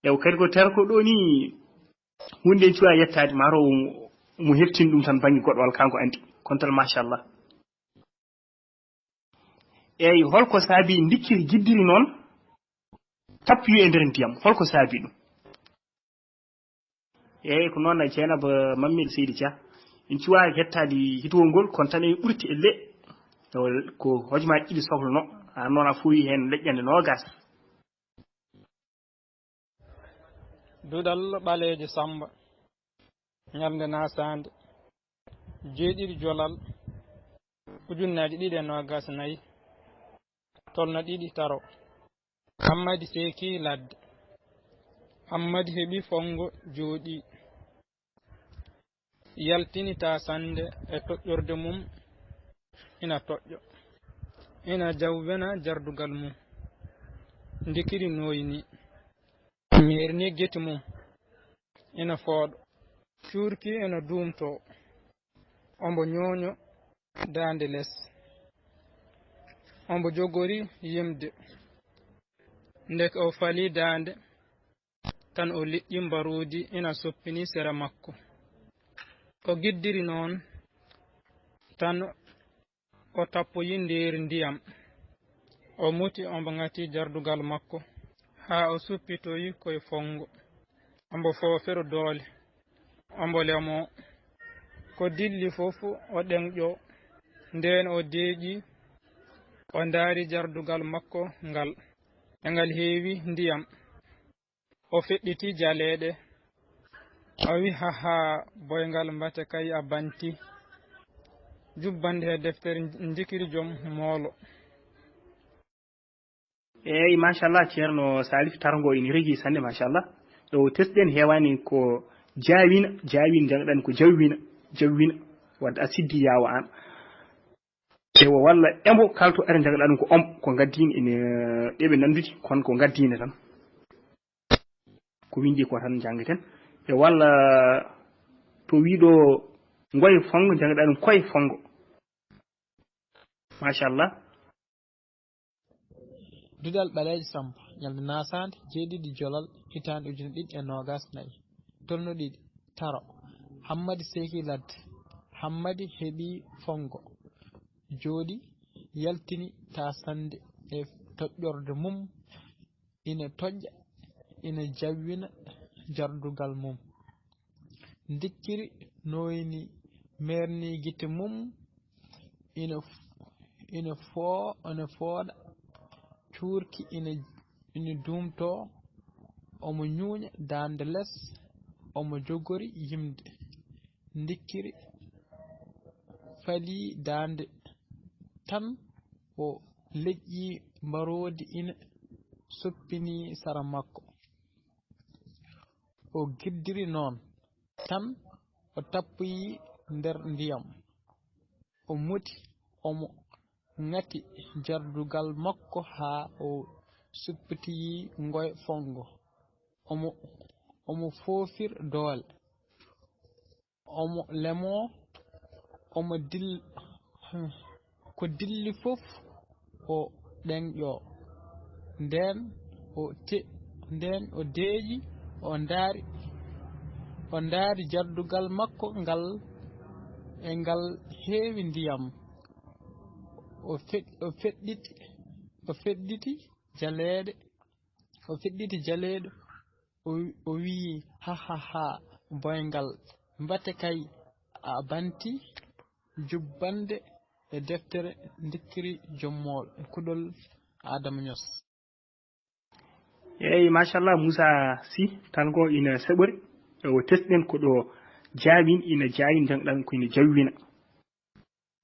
E o kadi ko tara ko ɗo ni, hunde en cuwa yettaade, maro mo heftin ɗum tan bannge goɗɗo walla kanko andi. Kono tan machallah. Eyyi, holko saabi ndikkiri giddiri noon tappiyu e nder ndiyam? Holko saabi ɗum? Eyyi, ko noon, Jeynaba Mammed Seydi Dia. En cuwa yettaade hitowol ngol, kono tan en ɓurti e le-, ko hojomaaji ɗiɗi sohluno. Aan noon a fooyi heen leƴƴannde noogaas. Duɗal ɓaleejo Sammba, ñalnde nasaande, jeeɗiɗi jolal, ujunnaaji ɗiɗi e noogaas e nayi, tolno ɗiɗi taro. Hammadi seeki ladde. Hammadi heɓi fonngo jooɗii. Yaltini taasannde e toƴƴorde mum, ina toƴƴo, ina jawwena jardugal mum. Ndikiri nooyni, meerni geti mum, ina fooɗo, cuurki ina duumtoo, ombo ñooño daande les, ombo jogori yimde. Ndeke o fali daande, tan o liƴƴi mbaroodi ina soppini sera makko. O giddiri noon, tan o tappoyi nder ndiyam. O muti, ombo ŋati jardugal makko, haa o suppitoyi koye fonngo. Ombo foofiro doole, ombo lemo. Ko dilli fof o ɗeŋƴo. Ndeen o deeƴi, o ndaari jardugal makko ngal, e ngal heewi ndiyam. O feɗɗiti jaleeɗe. O wi, "Haha, boyngal mbate kay a banti. Jubbande he deftere ndikiri jom moolo." Eyyi, machallah, ceerno Salif, tarango ina regi sanne, machallah. Ɗo tesɗen heewani ko jaawina, jaawina, jangɗan ko jawwina, jawwina. Wadde a siddi yaawa aan. Ewa, walla embo kalto are jangɗa ɗum ko om, ko ngaddiin ene ɗeɓe nanndude, kono ko ngaddiine tan. Ko winndi ko tan njanngaten. E walla to wiiɗo ngoye fonngo, njanngaɗaa ɗum koye fonngo. Machallah. Duɗal ɓaleejo Sammba, ñalnde nasaande, jeeɗiɗi jolal, hitaande ujine ɗiɗi e noogaas nayi, tolno ɗiɗi, taro. Hammadi seeki ladde. Hammadi heɓi fonngo, jooɗi, yaltini taasannde e toƴƴorde mum, ina toƴƴa, ina jawwina jardugal mum. Ndikkiri nooyni, meerni gite mum, ina ina foo ina fooɗa, cuurki ina ina duumtoo, omo ñuuña daande les, omo jogori yimde. Ndikkiri falii daande tan, o leƴƴii mbaroodi ina soppinii sara makko. O giddiri noon tan, o tappoyii nder ndiyam. O muti, omo ŋati jardugal makko haa o suppitoyii ngoy fonngo. Omo omo foofir doole. Omo lemoo, omo dil ko dilli fof o ɗeŋƴoo. Ndeen o te ndeen o deeƴi, o ndaari o ndaari jardugal makko ngal e ngal heewi ndiyam. O fe o feɗɗiti o feɗɗiti jaleeɗe o feɗɗiti jaleeɗe. O o wiyi, ha ha ha, boyngal, mbate kay a banti jubbande e deftere ndikkiri jommool e kuɗol Adama Ños. Eeyi, machallah, Moussa Sy, tan ko ina seɓori. O tesɗen ko ɗo jaawin, ina jaawin, jangɗan ko ina jawwina.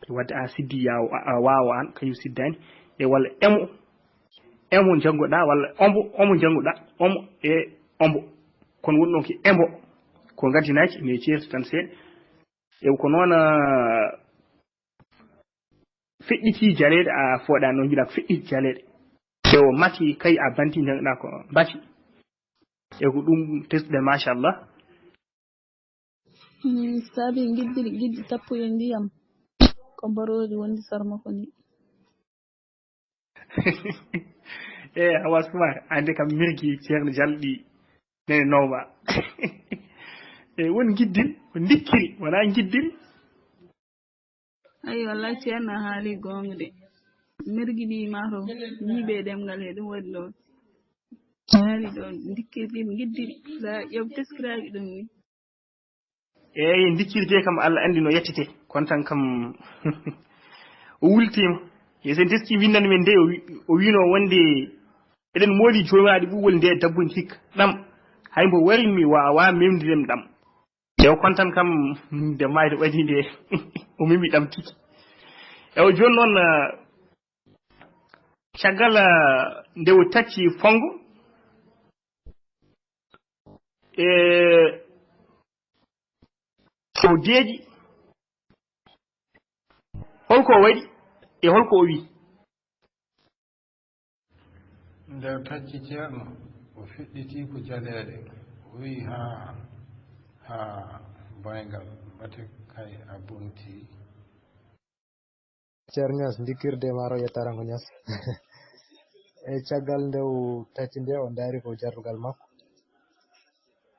Wadde a siddi ya a waawa an, kañum siddani. E walla emo, emo janngoɗa, walla ombo, omo janngoɗa, omo e ombo. Kono woni ɗon ko embo, ko ngaddinaaki, mais ceerti tan seeɗa. E ko noon, ah, feƴƴiti jaleeɗe, a fooɗa noon, mbiɗa ko feƴƴiti jaleeɗe. E o mati kay a banti, janngoɗa ko mbati. E ko ɗum tesɗe, machallah. Saabi giɗɗi giɗɗi tappuye ndiyam, ko mbaroodi wondi sara makko ndi. E awa suma ande kam mirgi ceerno jalɗi nene nowma. E won giddin ko ndikkiri wona giddiri. Ayi wallahi ceerno haali goonga de. Mirgi ɗi mato ñiiɓe ɗemngal he ɗum waɗi ɗo. Haali ɗo ndikkiri ɗi giddiri. Sa ƴeew teskiraaki ɗum ni. Eeyi, ndikkirde kam Allah anndi no yettete. Kono tan kam o wultiima. E so en teskii winndannde men nde, o wi- o wiino wonde eɗen mooli joomaaɗi ɓuuɓol nde dabbude hikka ɗam. Hay mbo wari mi waawaa memdude mi ɗam. Eew, kono tan kam nde maayde ɓadii nde o memi ɗam tigi. Eew, jooni noon, ah, caggal, ah, nde o tacci fonngo, e o deeƴi, holko o waɗi e holko o wi? Nde o tacci ceerno, o feɗɗiti ko jaleeɗe, o wi haa haa boyngal, mbate kay a bonti. Ceerno Ñas, ndikkirde ma ro yettarango Ñas. E caggal nde o tacci nde, o ndaari ko jardugal makko,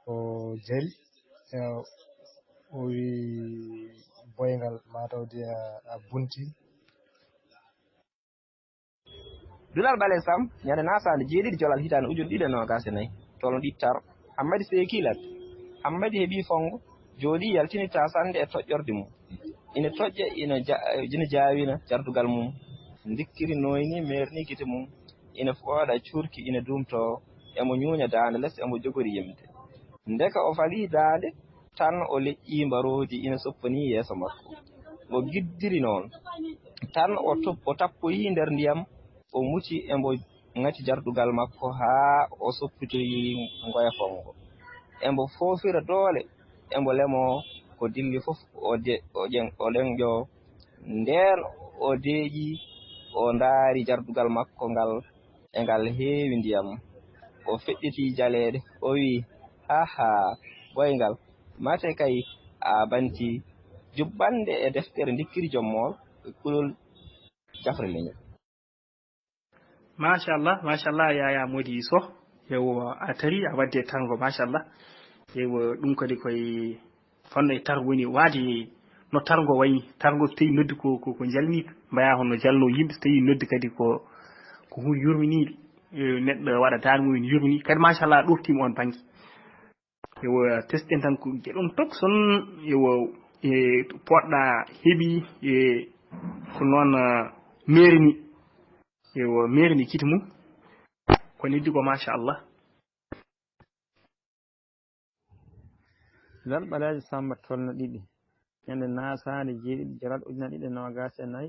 o jali, e o wi boyngal, mataw de a bunti. Dulal Bale Sam, ñande nasaande jeeɗiɗi jolal hitaande ujunere ɗiɗi e noogaas e nayi, tolno ɗiɗi tar, Hammadi seekii ladde. Hammadi heɓii fonngo, jooɗii yaltini taasannde e toƴƴorde mum. Ina toƴƴa, ina ja- ina jaawina jardugal mum. Ndikkiri nooynii, meernii gite mum. Ina fooɗa, cuurki, ina duumtoo. Emo ñuuña daande les, emo jogori yimde. Ndeke o falii daande, tan o leƴƴii mbaroodi ina soppanii yeeso makko. O giddiri noon. Tan o top- o tappoyii nder ndiyam, o muti, emo ŋati jardugal makko haa o soppitoyii ngoya fonngo. Emo foofira doole, emo lemoo ko dilli fof o de- o ƴeŋ- o ɗeŋƴoo. Ndeen o deeƴi, o ndaari jardugal makko ngal, e ngal heewi ndiyam. O feɗɗiti jaleeɗe, o wi, ha ha, boyngal, mate kay a banti jubbannde e deftere ndikkiri jom mool e kulol jafre leñol. Machallah, machallah, Yaya Modi Soh. Ewo, a tari, a wadde tango, machallah. Ewo, ɗum kadi koye fanno e targo woni waade no targo wayni. Targo so tawi noddi ko, ko, ko jalniiɗo, mbaya hono jalno yimɓe, so tawi noddi kadi ko, ko hunde yurminiiɗo. Eh, neɗɗo waɗa daan mum ene yurmini. Kadi machallah ɗoftiima on bannge. Ewo, tesɗen tan ko geɗon tok son, ewo, e poɗɗa heɓi, e ko noon, ah, Meeri ni, yo meeri ni gite mum. Ko heddi ko, machallah. Lal ɓaleejo Sammba tolno ɗiɗi. Ñande naasaande jeeɗiɗi jolal ujunere ɗiɗi e noogaas e nayi,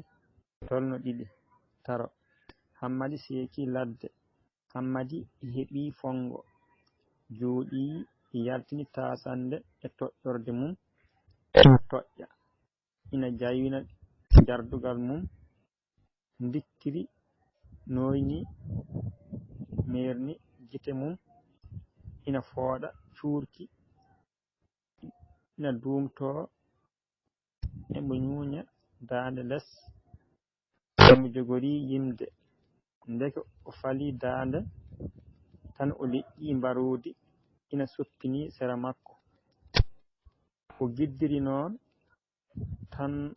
tolno ɗiɗi, taro. Hammadi seeki ladde. Hammadi heɓi fonngo. Jooɗii, yaltini taasannde e toƴƴorde mum. Ina toƴƴa. Ina jaywina jardugal mum. Ndikkiri nooyni, meerni gite mum. Ina fooɗa, cuurki, ina duumtoo, emo ñuuña daande les, emo jogori yimde. Ndeke o fali daande, tan o leƴƴi mbaroodi ina soppinii sera makko. O giddiri noon, tan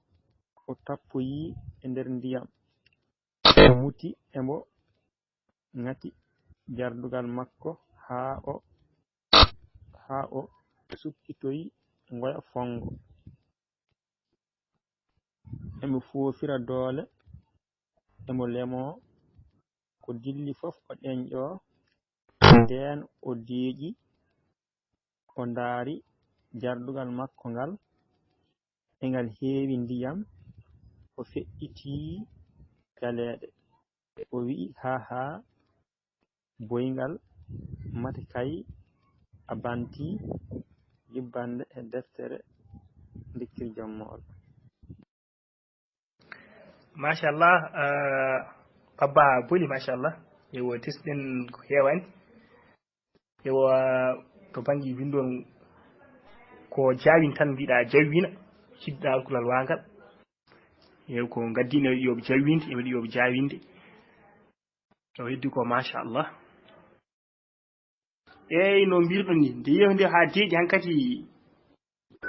o tappoyii e nder ndiyam. O muti, emo ŋati jardugal makko haa o, haa o suɓɓitoyi ngoya fonngo. Emo foofira doole, emo lemoo, ko dilli fof o ɗeeñƴoo. Ndeen o deeƴi, o ndaari jardugal makko ngal, e ngal heewi ndiyam, o feƴƴitii jaleeɗe. O wi'i, "Haa, haa, boyngal, mate kay a bantii jubbannde e deftere ndikkir jom moolo." Machallah, ah, Abba boni, machallah. Ewo, tesɗen ko heewani. Ewo, to bannge winndol ko jaawin tan mbiɗa jawwina, cidɗa kulal waagal. Ewo, ko ngaddiino yo jawwinde, ewo yo jaawinde. O heddi ko, machallah. Eey, no mbirɗon ni, nde yehi nde haa deeƴi hankadi,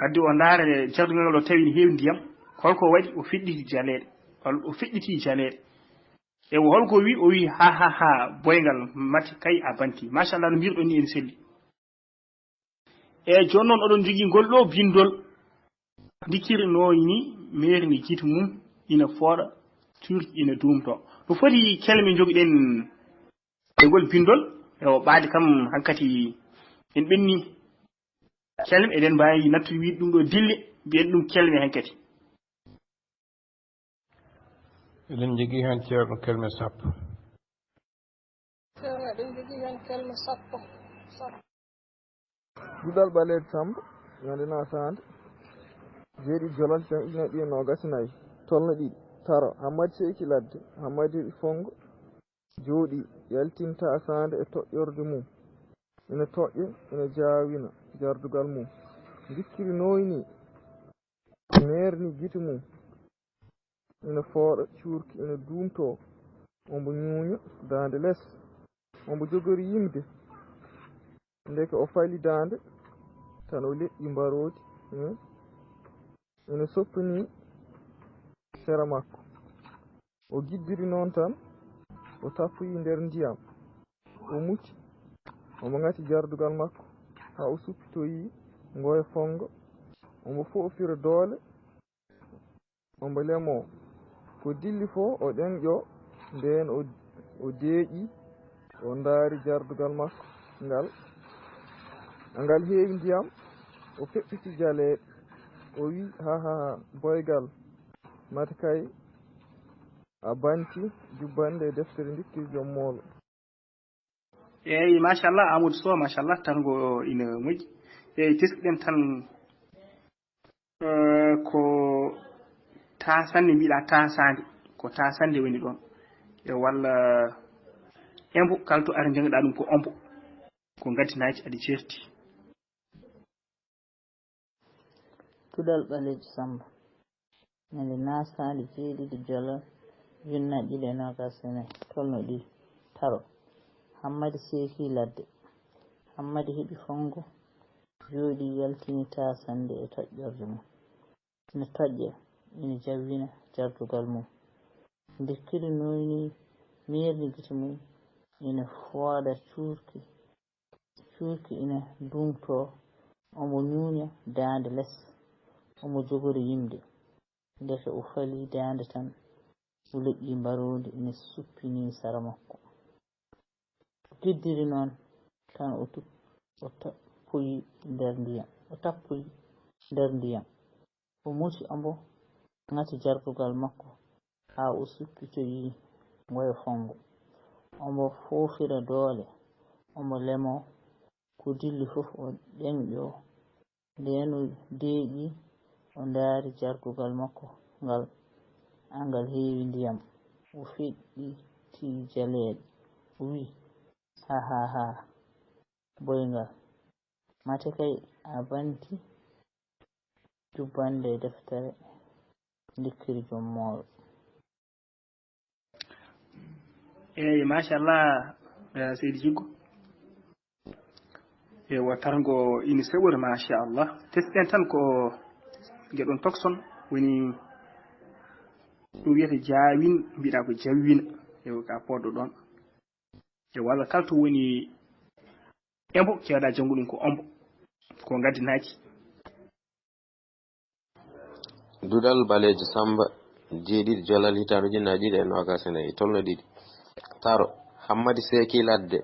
wadde o ndaara jardugal ngal o tawi ne heewi ndiyam, holko waɗi? O feɗɗiti jaleeɗe, walla o feɗɗiti jaleeɗe. E o holko wi? O wi, "Ha, ha, ha, boyngal, mate kay a banti." Machallah, no mbirɗon ni ene selli. E jooni noon oɗon njogii ngol ɗo binndol. Ndikkiri nooyni, meerni gite mum, ina fooɗa, cuurki ina duumtoo. No foti kelme njogiɗen e ngol binndol? E o ɓaade kam hankadi en ɓenni. Kelme eɗen mbaawi nattude wiide ɗum ɗo dille, mbiyen ɗum kelme hankadi. Eɗen njogii heen, Ceerno, kelme sappo. Ceerno, eɗen njogii heen kelme sappo. Sappo. Duɗal ɓaleejo Sammba, ñande naasaande jeeɗiɗi jolal, jam ujunere ɗiɗi e noogaas e nayi, tolno ɗiɗi, taro. Hammadi seeki ladde, Hammadi heɓi fonngo, jooɗii, yaltini taasaande e toƴƴorde mum. Ina toƴƴa, ina jaawina jardugal mum. Ndikkiri nooyni, meerni gite mum. Ina fooɗa, cuurki ina duumtoo. Omo ñuuña daande les. Omo jogori yimde. Ndeke o fali daande, tan o leƴƴi mbaroodi, hmm, ina soppinii sera makko. O giddiri noon tan, o tappoyi nder ndiyam. O muti, omo ŋati jardugal makko, haa o suppitoyi ngoya fonngo. Omo foofira doole, omo lemoo. Ko dilli fof o ɗeeñƴoo, ndeen o, o deeƴi, o ndaari jardugal makko ngal. Ngal heewi ndiyam, o feɗɗiti jaleeɗe, o wi'i, "Ha, ha, ha, boygal, mate kay a banti jubbannde e deftere ndikkir jom moolo." Eeyi, machallah, Amadou Sow, machallah, tan ko ina moƴƴi. Eeyi, teskiɗen tan, eh, ko taasannde, mbiɗa taasande, ko taasannde woni ɗoon. E walla embo, kala to ari njanngiɗaa ɗum ko ombo. Ko ngaddinaaji aɗi ceerti. Duɗal ɓaleejo Sammba. Ñande naasaande jeeɗiɗi jolal, ujunnaje ɗiɗi e noogaas e nayi, tolno ɗiɗi, taro. Hammadi seeki ladde. Hammadi heɓi fonngo, jooɗii, yaltini taasannde e toƴƴorde mum. Ina toƴƴa, ina jawwina jardugal mum. Ndikkiri nooyni, meerni gite mum, ina fooɗa cuurki. Cuurki ina duumtoo, omo ñuuña daande les, omo jogori yimde. Ndeke o fali daande tan, leƴƴi mbaroodi ina suppinii sara makko. O giddiri noon tan o tup-, o tappoyi nder ndiyam, o tappoyi nder ndiyam. O muti, omo ŋati jardugal makko haa o suppitoyi ngoya fonngo. Omo foofira doole, omo lemo, ko dilli fof o ɗeŋƴo. Ndeen o deeƴi, o ndaari jardugal makko ngal, angal heewi ndiyam. O feɗɗiti jaleeɗe, o wiyi, "Ha, ha, ha, boyngal, mate kay a banti jubbannde e deftere ndikkiri joom moolo." Eeyi, machallah, eh, seydi Jiggo. Ewa, tarngo ina seɓori, machallah. Testen tan ko ngeɗon tokson woni ɗum wiyata jaawin, mbiɗa ko jawwina. Ewa, ka poɗɗo ɗon. E walla kala to woni embo, keeɗa janngo ɗum ko ombo. Ko ngaddi naaki. Duɗal Ɓaleejo Sammba, jeeɗiɗi Jolal, hitaande ujunnaji ɗiɗi e noogas e nayi, tolno ɗiɗi. Taro, Hammadi seeki ladde.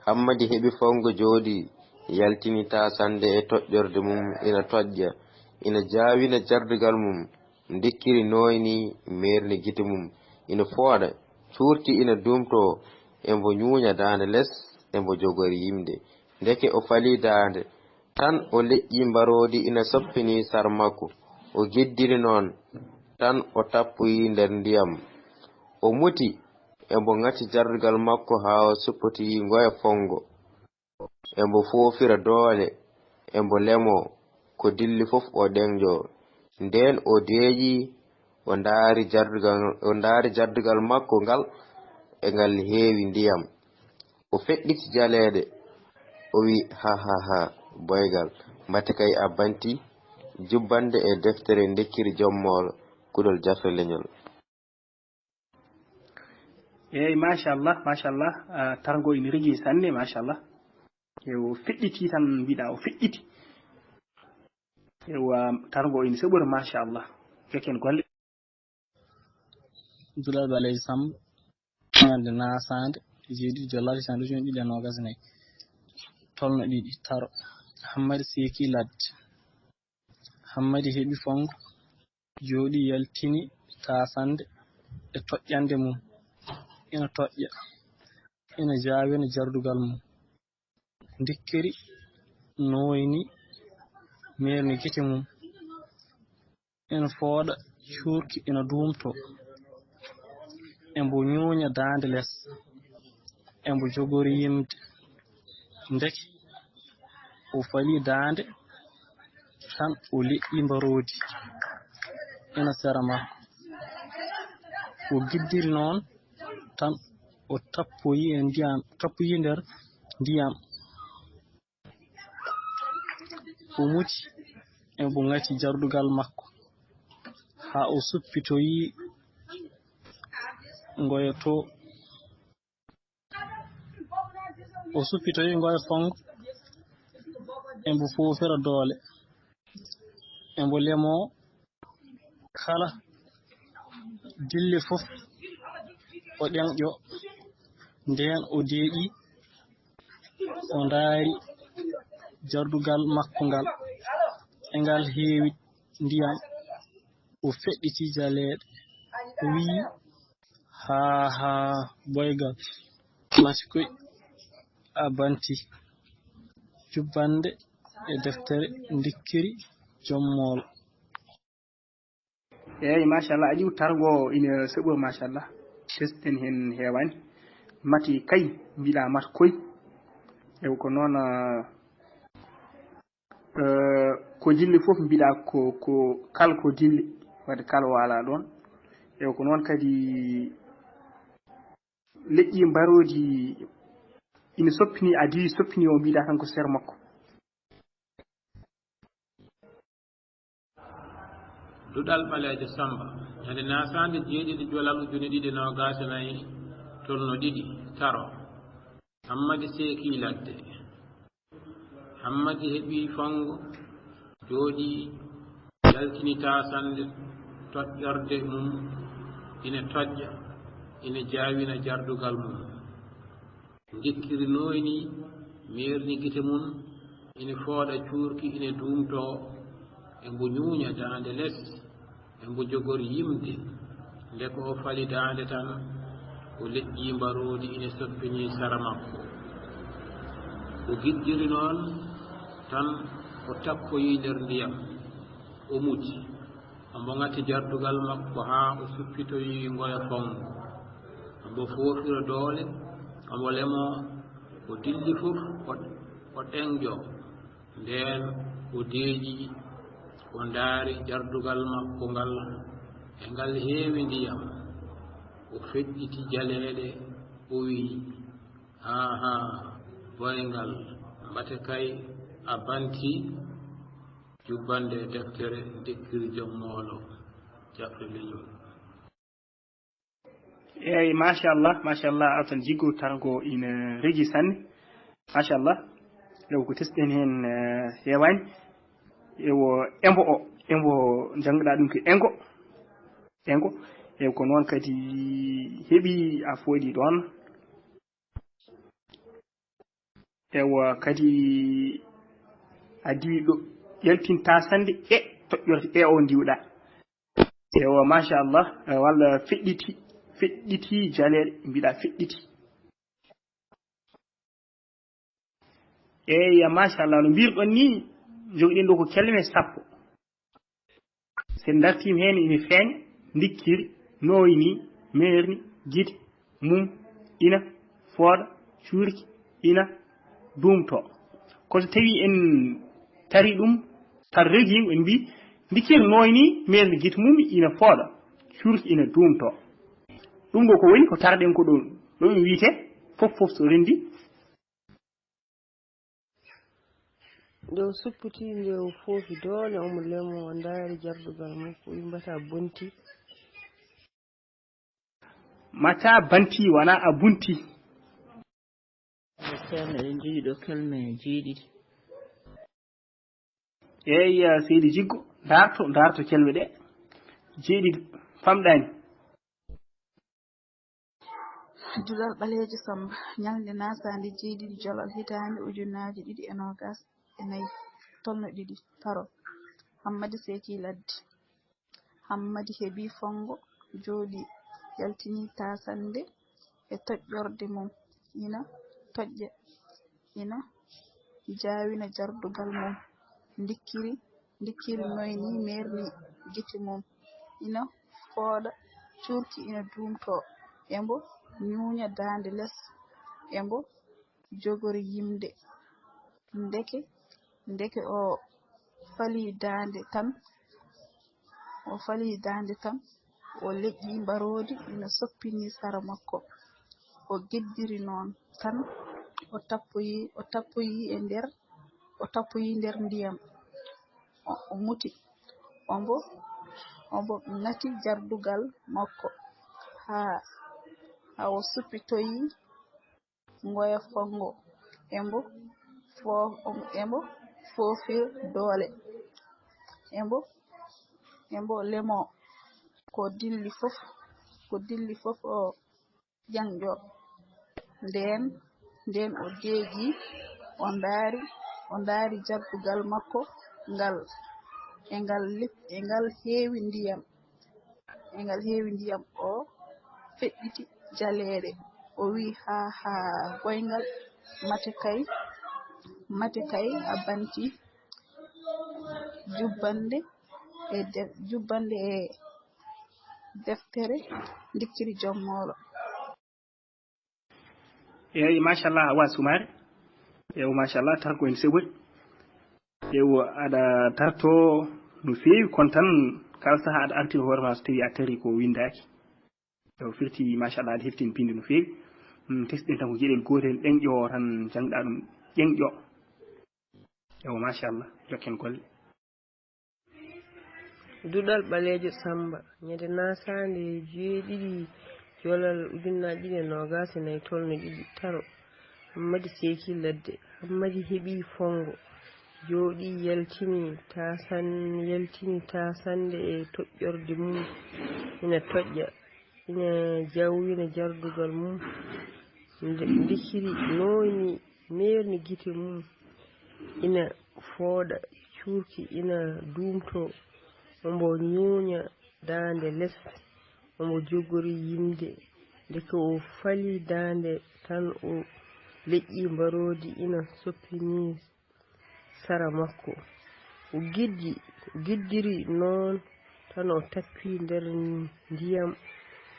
Hammadi heɓi fonngo jooɗi, yaltini taasannde e toƴƴorde mum, ina toƴƴa, ina jaawina jardugal mum, ndikkiri nooyni, meerni gite mum, ina fooɗa, cuurki ina duumtoo, embo ñuuña daande les, embo jogori yimde. Ndeke o falii daande, tan o leƴƴi mbaroodi ina soppinii sar makko. O giddiri noon, tan o tappoyi nder ndiyam. O muti, embo ŋati jardugal makko haa o suppotoyi ngoya fonngo. Embo foofira doole, embo lemo, ko dilli fof o ɗeŋƴo. Ndeen o deeƴi, o ndaari jardugal, o ndaari jardugal makko ngal, e ngal heewi ndiyam. O feɗɗiti jaleeɗe, o wiyi, "Ha, ha, ha, boygal, mate kay a banti jubbannde e deftere ndekkiri joom moolo, kuɗol jafe leñol." Eeyi, machallah, machallah, ah, tarngo ina rigi sanne, machallah. E o feɗɗiti tan, mbiɗa o feɗɗiti. Ewa, tarngo ina seɓori, machallah. Jokken golle. Duɗal Ɓaleejo Sammba, ñalnde naasaande, jeeɗiɗi Jolal, hitaande ujunnaji ɗiɗi e noogas e nayi. Tolno ɗiɗi, taro. Hammadi seeki ladde. Hammadi heɓi fonngo, jooɗi, yaltini taasannde e toƴƴannde mum. Ina toƴƴa, ina jaawina jardugal mum. Ndikkiri nooyni, meerni gite mum. Ina fooɗa, cuurki ina duumtoo. Embo ñuuña daande les. Embo jogori yimde. Ndeke o falii daande, tan o leƴƴi mbaroodi ina sera makko. O giddiri noon, tan o tappoyi e ndiyam, tappoyi nder ndiyam. O muti, embo ŋati jardugal makko, haa o suppitoyi ngoya to. O suppitoyi ngoya fonngo, embo foofira doole, embo lemo, kala dille fof o ɗeŋƴo. Ndeen o deeƴi, o ndaari jardugal makko ngal, e ngal heewi ndiyam. O feɗɗiti jaleeɗe, o wiyi, "Ha, ha, boygal, mate koy a banti jubbannde e deftere ndikkiri joom moolo." Eeyi, machallah, Aliou, tarngo ina seɓo, machallah. Testen heen heewaani. Mate kay, mbiɗa mate koy. Ewa, ko noon, ah, eh, ko dilli fof mbiɗa ko, ko kal ko dilli. Wadde kal o alaa ɗoon. Ewa, ko noon kadi leƴƴi mbaroodi ina soppini, adi soppini o mbiɗa tan ko sera makko. Duɗal Ɓaleejo Sammba, ñande naasaande jeeɗiɗi Jolal ujune ɗiɗi noogaas e nayi, tolno ɗiɗi, taro. Hammadi seeki ladde. Hammadi heɓi fonngo, jooɗi, yaltini taasannde toƴƴorde mum. ina toƴƴa, ina jaawina jardugal mum. Ndikkiri nooyni, meerni gite mum, ina fooɗa cuurki, ina duumtoo, e mbo ñuuña daande les, e mbo jogori yimde. Nde ko o fali daande tan, o leƴƴii mbaroodi ina soppinii sara makko. O giddiri noon tan, o tappoyii nder ndiyam, o muti. Omo ŋatti jardugal makko haa o suppitoyi ngoya fonngo. Omo foofira doole, omo lemoo, o dilli fof o, o ɗeŋƴo. Ndeen o deeƴi, o ndaari jardugal makko ngal, e ngal heewi ndiyam. O feƴƴiti jaleeɗe, o wiyi, "Haa haa, boyngal, mbate kay a bantii." Jubbannde e deftere, Ndikkiri Joom Moolo, jaɓɓe leñol. Eeyi, machallah, machallah, Alsan Jiggo, tarango ina regi sanne. Machallah, ewo ko tesɗen heen, eh, heewaani. Ewo embo o, embo njannguɗaa ɗum ko engo. Engo. Ewo ko noon kadi heɓi a fooɗi ɗoon. Ewa, kadi adii ɗo yaltinta sannde e toƴƴorde e o ndiwɗa. Ewa, machallah, eh, walla feɗɗiti, feɗɗiti jaleeɗe, mbiɗa feɗɗiti. Eya, machallah, no mbirɗon ni, jogiɗen ɗo ko kelme sappo. So en dartiima heen ina feeña, ndikkiri, nooyni, meerni, gite mum ina fooɗa, cuurki ina duumtoo. Ko so tawii en tarii ɗum par régime, en mbii, ndikkiri nooyni, meerni, gite mum ina fooɗa, cuurki ina duumtoo. Ɗum ɗo ko woni ko tarɗen ko ɗo, ɗo ɗum wiyetee fof fof so renndi. Nde o suppiti, nde o foofi doole, omo lemo, o ndaari jardugal makko, o wi, "Mbata bonti." Mata banti, wona a bunti. Seeɗa eɗen njogii ɗo kelme jeeɗiɗi. Eeyi, seydi Jiggo, ndaarto, ndaarto kelme ɗe jeeɗiɗi, famɗaani. Duɗal Ɓaleejo Sammba, ñalnde nasaande jeeɗiɗi jolal hitaande ujunnaaje ɗiɗi e noogaas e nayi, tolno ɗiɗi, taro, Hammadi seekii ladde. Hammadi heɓii fonngo, jooɗii, yaltinii taasannde e toƴƴorde mum, ina toƴƴa, ina jaawina jardugal mum, ndikkiri, ndikkiri noynii, meernii gite mum, ina fooɗa, cuurki ina duumtoo, e mbo ñuuña daande les, e mbo jogori yimde. Ndeke, ndeke o falii daande tan, o falii daande tan, o leƴƴii mbaroodi ina soppinii sara makko. O giddiri noon tan, o tappoyii, o tappoyii e nder, o tappoyii nder ndiyam. O, o muti, o mbo, o mbo ŋati jardugal makko haa, haa o suppitoyii ngoya fonngo, e mbo fo-, e mbo foofir doole, e mbo, e mbo lemoo, ko dilli fof, ko dilli fof o ƴeŋƴo. Ndeen, ndeen o deeƴi, o ndaari, o ndaari jardugal makko ngal, e ngal lip-, e ngal heewi ndiyam. E ngal heewi ndiyam, o feɗɗiti jaleeɗe, o wiyi, "Haa, haa, goyngal, mate kay, mate kay a banti." Jubbannde e de-, jubbannde e deftere Ndikkiri Joom Moolo. Eeyi, machallah, Awa Sumaare. Eewo, machallah, tan ko en seɓoy. Eewo, aɗa darto no feewi, kono tan kala sahaa aɗa artira hoore ma so tawii a tarii ko winndaaki. Eewo, firti, machallah, aɗa heftini piindi no feewi. Mm, tesɗen tan ko geɗel gootel, ɗeŋƴo o tan jaŋɗa ɗum, ƴeŋƴo. Eewo, machallah, jokken golle. Duɗal Ɓaleejo Sammba, ñande nasaande jeeɗiɗi jolal ujunnaaje ɗiɗi e noogaas e nayi, tolno ɗiɗi, taro, Hammadi seekii ladde. Hammadi heɓii fonngo, jooɗii, yaltini taasan-, yaltini taasannde e toƴƴorde mum, ina toƴƴa. ina jawwina jardugal mum, nde- ndikiri nooyni, meerni gite mum, ina fooɗa cuurki, ina duumtoo, omo ñuuña daande les, omo jogori yimde. Ndeke o fali daande tan, o leƴƴi mbaroodi ina soppinii sara makko. O giddi, o giddiri noon tan o tappi nder ndiyam,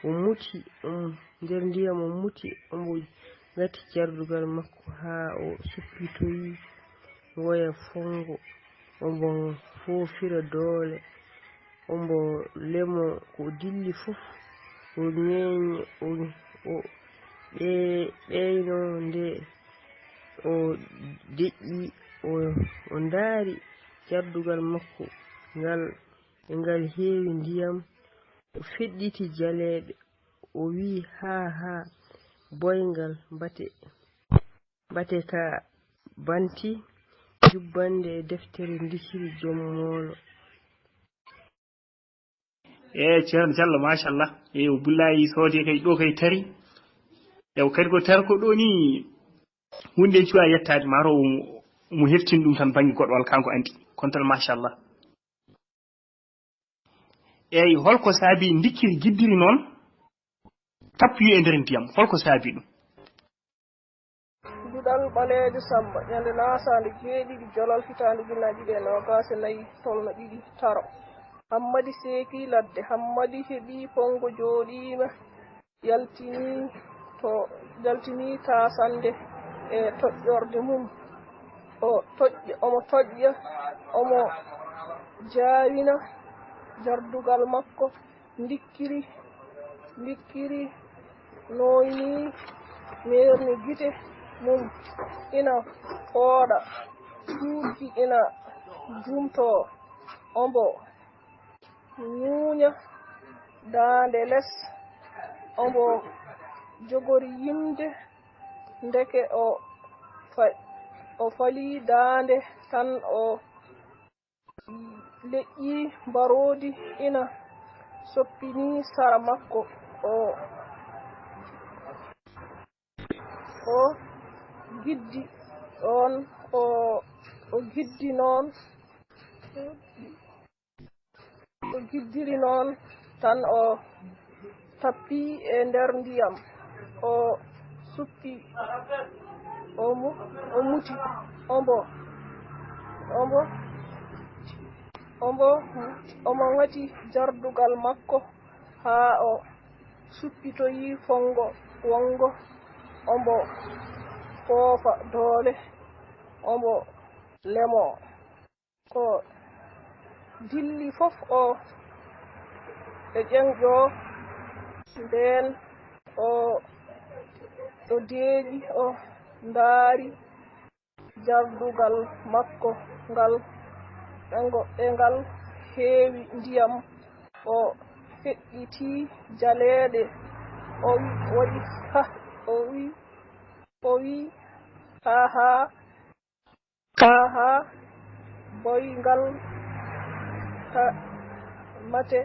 o muti, um, nder ndiyam o muti, omo ngati jardugal makko haa o suppitoyi ngoya fonngo, omo foofira doole, omo lemo ko dilli fof, o ñeeñi, o, o ɓe- ɓeynoo nde o deƴƴi, o, o ndaari jardugal makko ngal, e ngal heewi ndiyam, o feɗɗiti jaleeɗe, o wiyi, "Haa, haa, boyngal, mbate, mbate ka banti jubbannde e deftere ndikiri joom moolo." E ceerno Diallo, machallah. E o bullayi soode kay ɗo kay tari. E o kadi ko tara ko ɗo ni hunde en cuwa yettaade, maro omo heftin ɗum tan bannge goɗɗo walla kanko andi. Kono tan machallah. Eyyi, holko saabi ndikkiri giddiri noon tappuyi e nder ndiyam? Holko saabi ɗum? Duɗal ɓaleejo Samba, ñande naasande jeeɗiɗi jolal hitaande ujunnaji ɗiɗi e noogaas e nayi, tolno ɗiɗi, taro. Hammadi seeki ladde. Hammadi heɓi fonngo, jooɗiima, yaltini to, yaltini taasande e toƴƴorde mum. O toƴƴa, omo toƴƴa, omo jaawina jardugal makko. Ndikkiri, ndikkiri nooyni, meerni gite mum, ina fooɗa cuurki, ina duumtoo, omo ñuuña daande les, omo jogori yimde. Ndeke o fa- o fali daande tan, o leƴƴi mbaroodi ina soppinii sara makko. O, o giddi ɗoon, o, o giddi noon, o giddiri noon tan, o tappi e nder ndiyam, o suppi, o mu- o muti, omo, omo, omo, omo ngati jardugal makko haa o suppitoyi fonngo wonngo, omo foofa doole, omo lemoo. Ko dilli fof o e ƴeeñƴo, ndeen o, o deeƴi, o ndaari jardugal makko ngal, e ngo- e ngal heewi ndiyam, o feɗɗiti jaleeɗe, o wi- waɗi ha, o wi- o wiyi, "Haa, haa, haa, haa, boyngal, ha, mate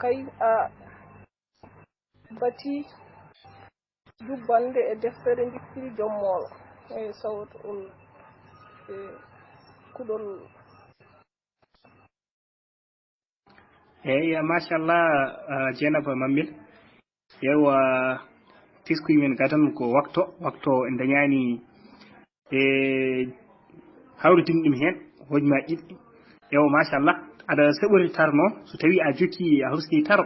kay a bati jubbannde e deftere ndikkiri joom moolo." E sawto ol, e kuɗol. Eyyi, machallah. Jeynaba Mammel, yewa, teskuy men gadan ko wakto, wakto en dañani e hawridin ɗum heen hojmaaji ɗiɗi. Ewa, machallah, aɗa seɓori tarno, so tawi a jokki a horski taro,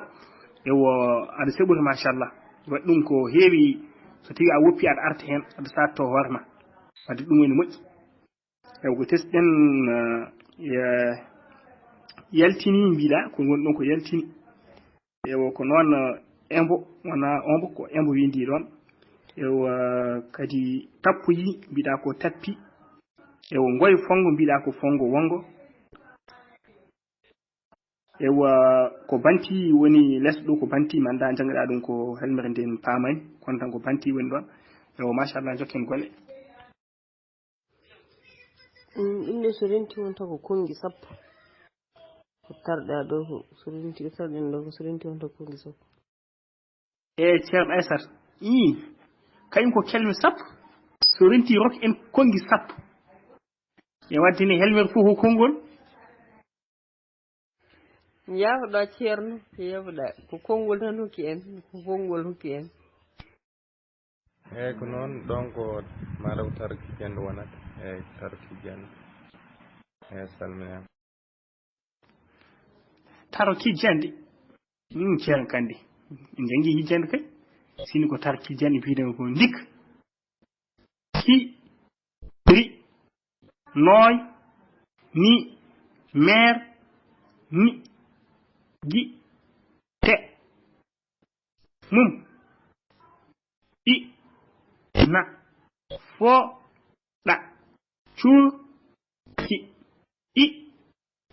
ewa, aɗa seɓori, machallah. Waɗi ɗum ko heewi, so tawi a woppi aɗa arta heen, aɗa satto hoore ma. Wadde ɗum woni moƴƴi. Ewa, ko tesɗen, eh, ya- yaltini, mbiɗa ko woni ɗon ko yaltini. Ewa, ko noon, eh, embo, wona ombo, ko embo windi ɗon. Ewa, kadi tappuyi, mbiɗa ko tappi. Ewa, ngoy fongo, mbiɗa ko fongo wongo. Ewa, ko banti woni les ɗo, ko banti, mi annda janngaɗa ɗum ko helmere nden paamani, kono tan ko banti woni ɗon. Ewa, machallah, jokken golle. Ɗum ɗum ne so renti wonta ko konngi sappo. Ko tarɗa ɗo ko so renti, ko tarɗen ɗo ko so renti wonta ko konngi sappo. E Ceerno Aysata, ii, kañum ko kelme sappo. So rentii rok en konngi sappo. E waɗde ne helmer fof ko konngol. Yawɗa Ceerno, yawɗa. Ko konngol tan hokki en, ko konngol hokki en. Eeyi, ko noon, donc, maɗaw taro kijjanɗe wonata. Eeyi, taro kijjanɗe. Eeyi, salminama. Taro kijjanɗe. Min Ceerno Kandi. En janngi hijjanɗe kay. Sini ko taro kijjanɗe mbiɗen ko ndik. Ki. Ri. Nooy. Ni. Meer. Ni. Gi. Te. Mum. I. Na. Fo. Ɗa. Cu. Ki. I.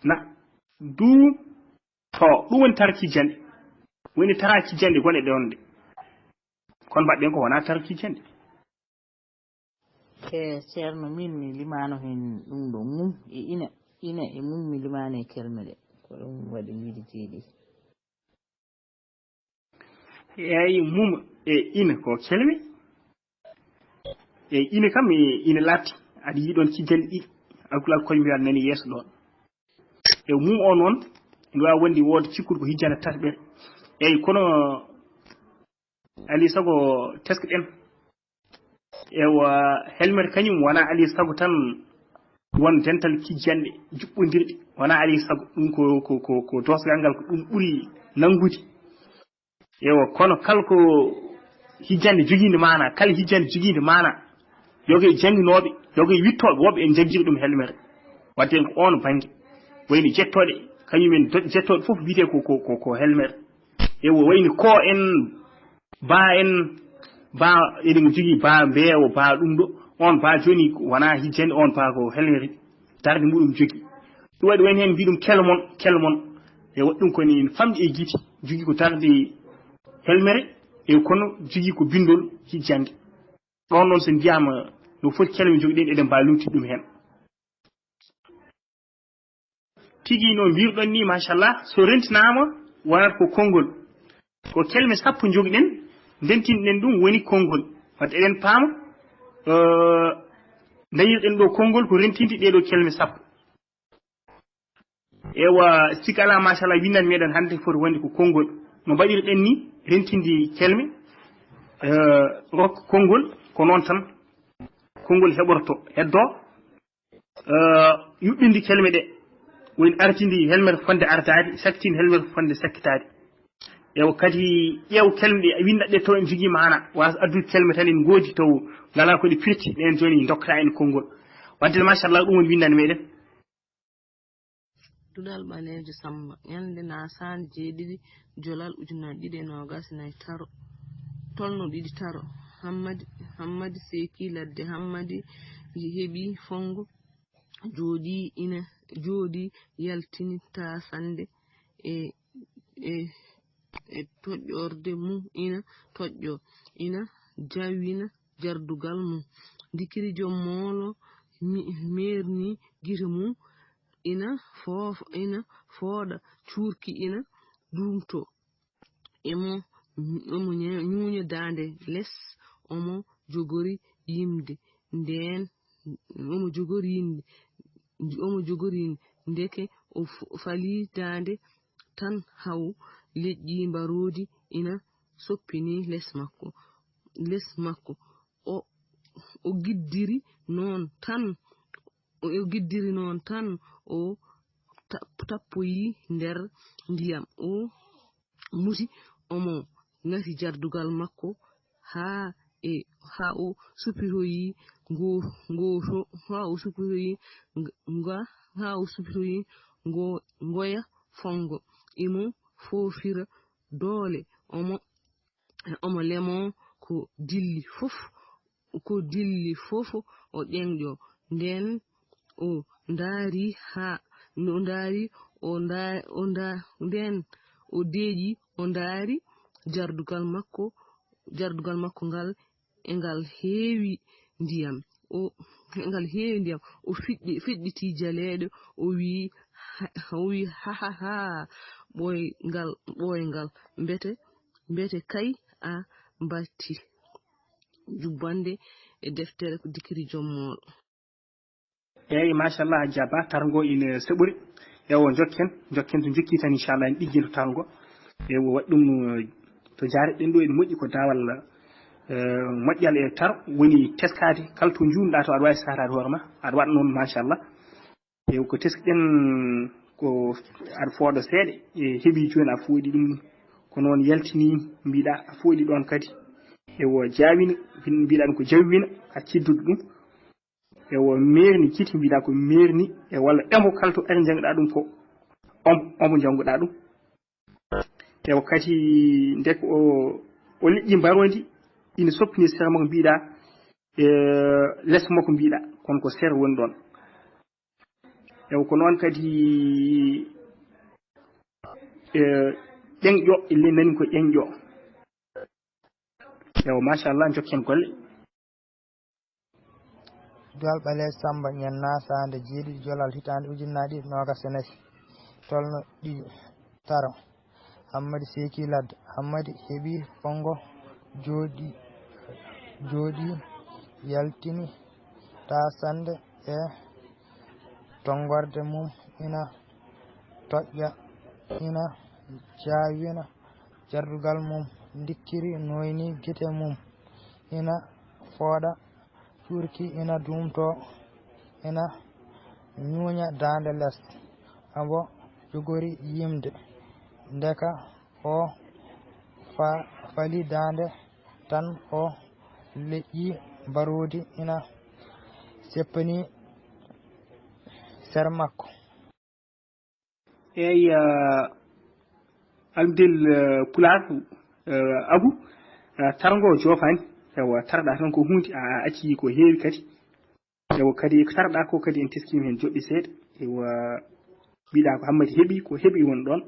Na. Du. To. Ɗum woni tara kijjanɗe. Woni tara kijjanɗe gone ɗe wonde. Kono mbaɗɗen ko wona tara kijjanɗe. E Ceerno, min mi limaano heen ɗum ɗo mum e ina, ina e mum mi limaano e kelme ɗe. Ko ɗum waɗi mbiɗi jeeɗi. Eeyi, mum e ina ko kelme. Eeyi, ina kam e ina laatti. Aɗa yiɗi ɗoon kijjanɗe ɗiɗi. Alkulaal koye mbiya nani yeeso ɗoon. E mum o noon, ina waawi wonde wooda cikkude ko hijjana tataɓere. Eeyi, kono alii sago tesko ɗen. Ewa, helmet kañum wona alii sago tan won dental kijjanɗe juɓɓondirɗe. Wona alii sago. Ɗum ko, ko, ko, ko doosgal ngal ko ɗum ɓuri nanngude. Ewa, kono kala ko hijjande jogiinde maana, kala hijjande jogiinde maana, yoga e jannginooɓe, yoga e wittooɓe, woɓɓe en njaggiri ɗum helmere. Wadde en ko oon bannge. Wayno jettooɗe, kañum en do-, jettooɗe fof wiyetee ko, ko, ko, ko helmere. Ewa, wayno ko en, ba en, ba eɗen jogii ba mbeewa, ba ɗum ɗo. Oon ba jooni wonaa hijjande, oon ba ko helmere darnde muɗum jogii. Ɗum waɗi wayno heen mbiɗum kelmon, kelmon. E waɗi ɗum ko ne famɗi e gite, jogii ko darnde helmere, e kono jogii ko binndol hijjande. Ɗoon noon so mbiyaama no foti kelme njogiɗen, eɗen mbaawi lumtude ɗum heen. Tigi no mbirɗon ni, machallah, so rentinaama wonata ko konngol. Ko kelme sappo njogiɗen, ndentinɗen ɗum woni konngol. Wadde eɗen paama, eh, dañirɗen ɗo konngol ko rentinde ɗee ɗo kelme sappo. Ewa, sik alaa, machallah, winndannde meɗen hannde foti wonde ko konngol. No mbaɗirɗen ni, rentinde kelme, eh, rok konngol, ko noon tan konngol heɓorto, heddoo, eh, yuɓɓinde kelme ɗe, woni artinde helmere fotde artaade, sakkitinde helmere fotde sakkitaade. Ewa, kadi ƴeew kelme ɗe, winnda ɗe taw en jogii maana, wasa addude kelme tan en ngoodi taw ngalaa ko ɗe pirti, ɗen jooni dokkata en konngol. Wadde, machallah, ɗum woni winndannde meɗen. Duɗal ɓaleejo Sammba, ñalnde Naasaandi jeeɗiɗi, Jolal ujunaaji ɗiɗi e noogaas e nayi, taro, tolno ɗiɗi taro, Hammadi, Hammadi seekii ladde, Hammadi heɓi fonngo, jooɗii ina, jooɗii yaltini taasannde e, e, e toƴƴorde mum, ina toƴƴoo, ina jawina jardugal mum. Ndikiri jom moolo mi-, meernii gite mum, ina foof-, ina fooɗa cuurki, ina duumtoo. Emo, emo ña-, ñuuña daande les, omo jogori yimde. Ndeen, omo jogori yimde, omo jogori yimde. Ndeke o f-, falii daande tan, haw leƴƴi mbaroodi ina soppinii les makko, les makko. O, o giddiri noon tan, o, o giddiri noon tan, o tap-, tappoyii nder ndiyam. O muti, omo ngati jardugal makko haa e, haa o supitoyii ngo, ngo to-, haa o supitoyii nga, haa o supitoyii ngo, ngoya fonngo. Imo foofira doole, omo, omo lemoo ko dilli fof, ko dilli fof o ƴeeŋƴo. Ndeen o ndaari haa, o ndaari, o nda-, o nda-, ndeen o deeƴi, o ndaari jardugal makko, jardugal makko ngal, e ngal heewi ndiyam. O, e ngal heewi ndiyam. O fiɗɗi-, fiɗɗiti jaleeɗe, o wiyi, ha-, o wiyi, "Ha, ha, ha, ɓooyngal, ɓooyngal, mbete, mbete kay a mbatti jubbande e deftere ko dikiri jommooɗo. Eeyi, machallah, Hajja Ba, tarngo ina saɓori. Ewo, jokken, jokken to jokki tan, inchallah, en ɗigginto tarngo. Ewo, waɗi ɗum, eh, to jaareɗen ɗo ene moƴƴi ko daawal, eh, moƴƴal e taro, woni teskaade kala to njuumɗa to aɗa waawi saataade hoore ma, aɗa waɗa noon, machallah. Ewo, ko teskiɗen ko aɗa fooɗa seeɗa, e heɓi jooni a fooɗi ɗum, ko noon yaltini mbiɗa a fooɗi ɗoon kadi. Ewo, jaawina, mbiɗa ɗum ko jawwina, a ciddude ɗum. Ewo, meerni gite mbiɗa ko meerni, e walla ɓembo kala to ari njangɗa ɗum ko om-, omo njannguɗa ɗum. Ewo, kadi nde ko o, o liƴƴi mbarondi, ina soppini sera makko mbiɗa, e les makko mbiɗa, kono ko sera woni ɗoon. Ewo, ko noon kadi, e ƴeŋƴo, ille nani ko ƴeŋƴo. Ewo, machallah, jokken golle. Duwal Ɓaleejo Sammba, ñannaa saande jeeɗiɗi, Jolal, hitaande ujunnaji ɗiɗi noogas e nayi. Tolno ɗiɗi, taro. Hammadi seeki ladde. Hammadi heɓi fonngo, jooɗi, jooɗi, yaltini taasannde e tonngorde mum, ina toƴƴa, ina jaawina jardugal mum, ndikkiri nooyni gite mum, ina fooɗa, cuurki ina duumtoo, ina ñuuña daande les, omo jogori yimde. Ndeka o fa-, fali daande tan, o leƴƴi mbaroodi ina seppani sera makko. Eeyi, eh, Almudel, eh, Pulaar, eh, Abu, eh, tarngo joofaani. Ewa, tarɗa tan ko huunde, a, a acci ko heewi kadi. Ewa, kadi ko tarɗa ko kadi en teskiima heen joɓɓe seeɗa. Ewa, mbiɗa ko Hammadi heɓi, ko heɓi won ɗoon.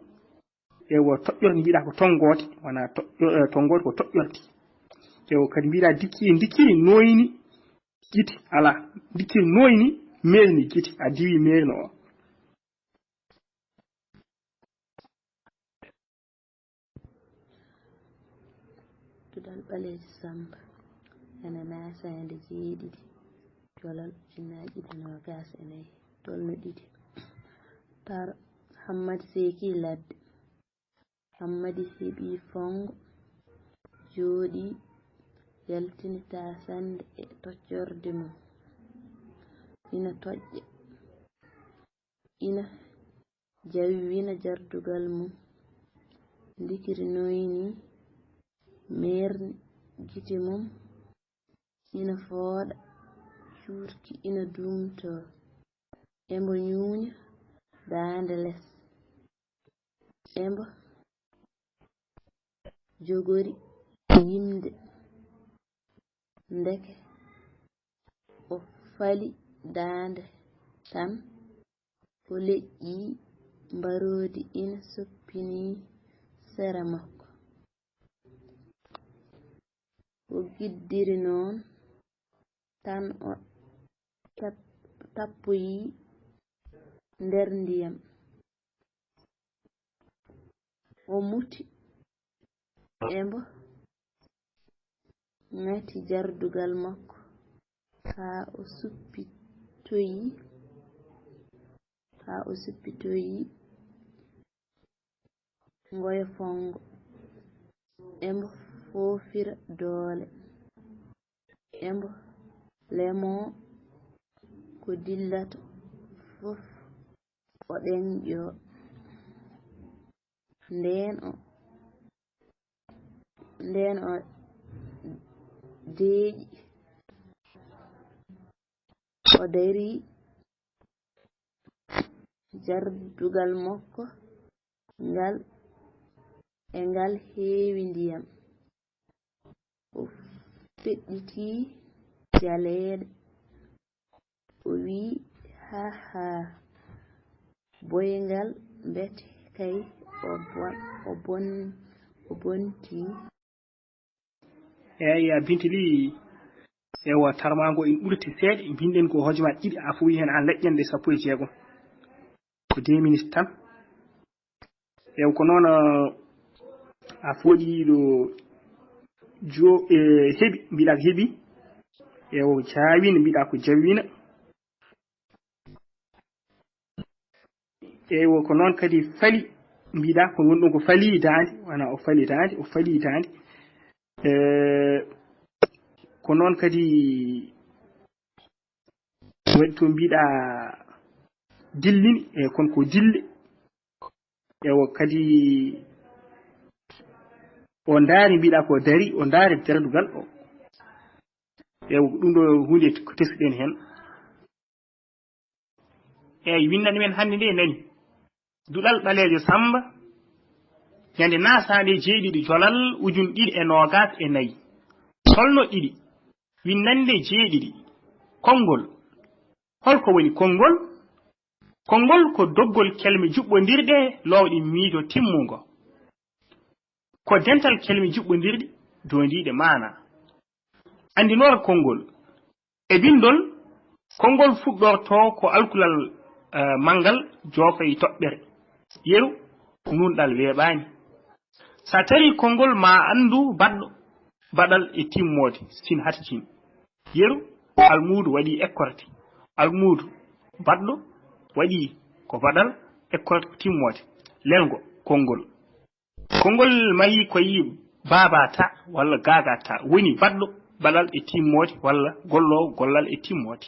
Ewa, toƴƴorde mbiɗa ko tonngoode, wona toƴƴo-, eh, tonngoode ko toƴƴorde. Ewa, kadi mbiɗa dikki, ndikkiri nooyni gite, alaa. Ndikkiri nooyni, meerni gite, a diwi meerno o. Duɗal Ɓaleejo Sammba, ene naata ñande jeeɗiɗi, Jolal, ujunnaaji ɗiɗi noogas e nayi, tolno ɗiɗi. Taro, Hammadi seeki ladde. Hammadi heɓi fonngo, jooɗi, yaltini taasannde e toƴƴorde mum. Ina toƴƴa, ina jawwina jardugal mum, ndikiri nooyni, meerni gite mum, ina fooɗa, cuurki ina duumtoo, embo ñuuña daande les, embo jogori yimde. Ndeke o fali daande tan, o leƴƴi mbaroodi ina soppinii sera makko. O giddiri noon tan o tap-, tappoyi nder ndiyam. O muti embo ŋati jardugal makko haa o suppitoyi, haa o suppitoyi ngoyo fonngo. Embo foofira doole. Embo lemoo ko dillata fof o ɗeŋƴoo. Ndeen o, ndeen o deeƴi, o darii jardugal makko ngal e ngal heewi ndiyam. O feɗɗitii jaleeɗe. O wii, "Haa, haa, boyngal mbete kay o bon-, o bon-, o bontii." Eeyi, a Binta Ly, ewa, tarmaango ina ɓurti seeɗa, mbinɗen ko hojomaaji ɗiɗi, a fooyi heen aan leƴƴannde sappo e jeegom. Ko deux minutes tan. Ewa, ko noon, a fooɗi ɗo jo, e, heɓi, mbiɗa ko heɓi. Ewo, jawina, mbiɗa ko jawina. Ewo, ko noon kadi fali, mbiɗa ko woni ɗum ko fali daande, wona o fali daande, o fali daande. E, ko noon kadi waɗi to mbiɗa dillini, e, kono ko dille. Ewo, kadi o ndaari, mbiɗa ko dari, o ndaari dardugal o. Ewo, ɗum ɗo huunde ko tesɗen heen. Eyi, winndannde men hannde nde nani. Duɗal ɓaleejo Sammba, ñande nasaande jeeɗiɗi jolal ujun ɗiɗi e noogas e nayi. Tolno ɗiɗi, winndannde jeeɗiɗi. Konngol. Holko woni konngol? Konngol ko doggol kelme juɓɓondirɗe loowɗe miijo timmungo. Ko dental kelme juɓɓondirɗe doondiiɗe maana. Anndinoor konngol. E binndol, konngol fuɗɗorto ko alkulal, eh, manngal joofay toɓɓere. Yeru, nunɗal weeɓaani. Sa tarii konngol ma anndu baɗɗo, baɗal e timmoode, sin hata cin. Yeru, almuudu waɗi ekkorte. Almuudu baɗɗo waɗi ko baɗal ekkorte ko timmoode. Lelngo, konngol. Konngol mahi ko yi baaba ta walla gaaga ta. Woni baɗɗo baɗal e timmoode walla golloowo gollal e timmoode.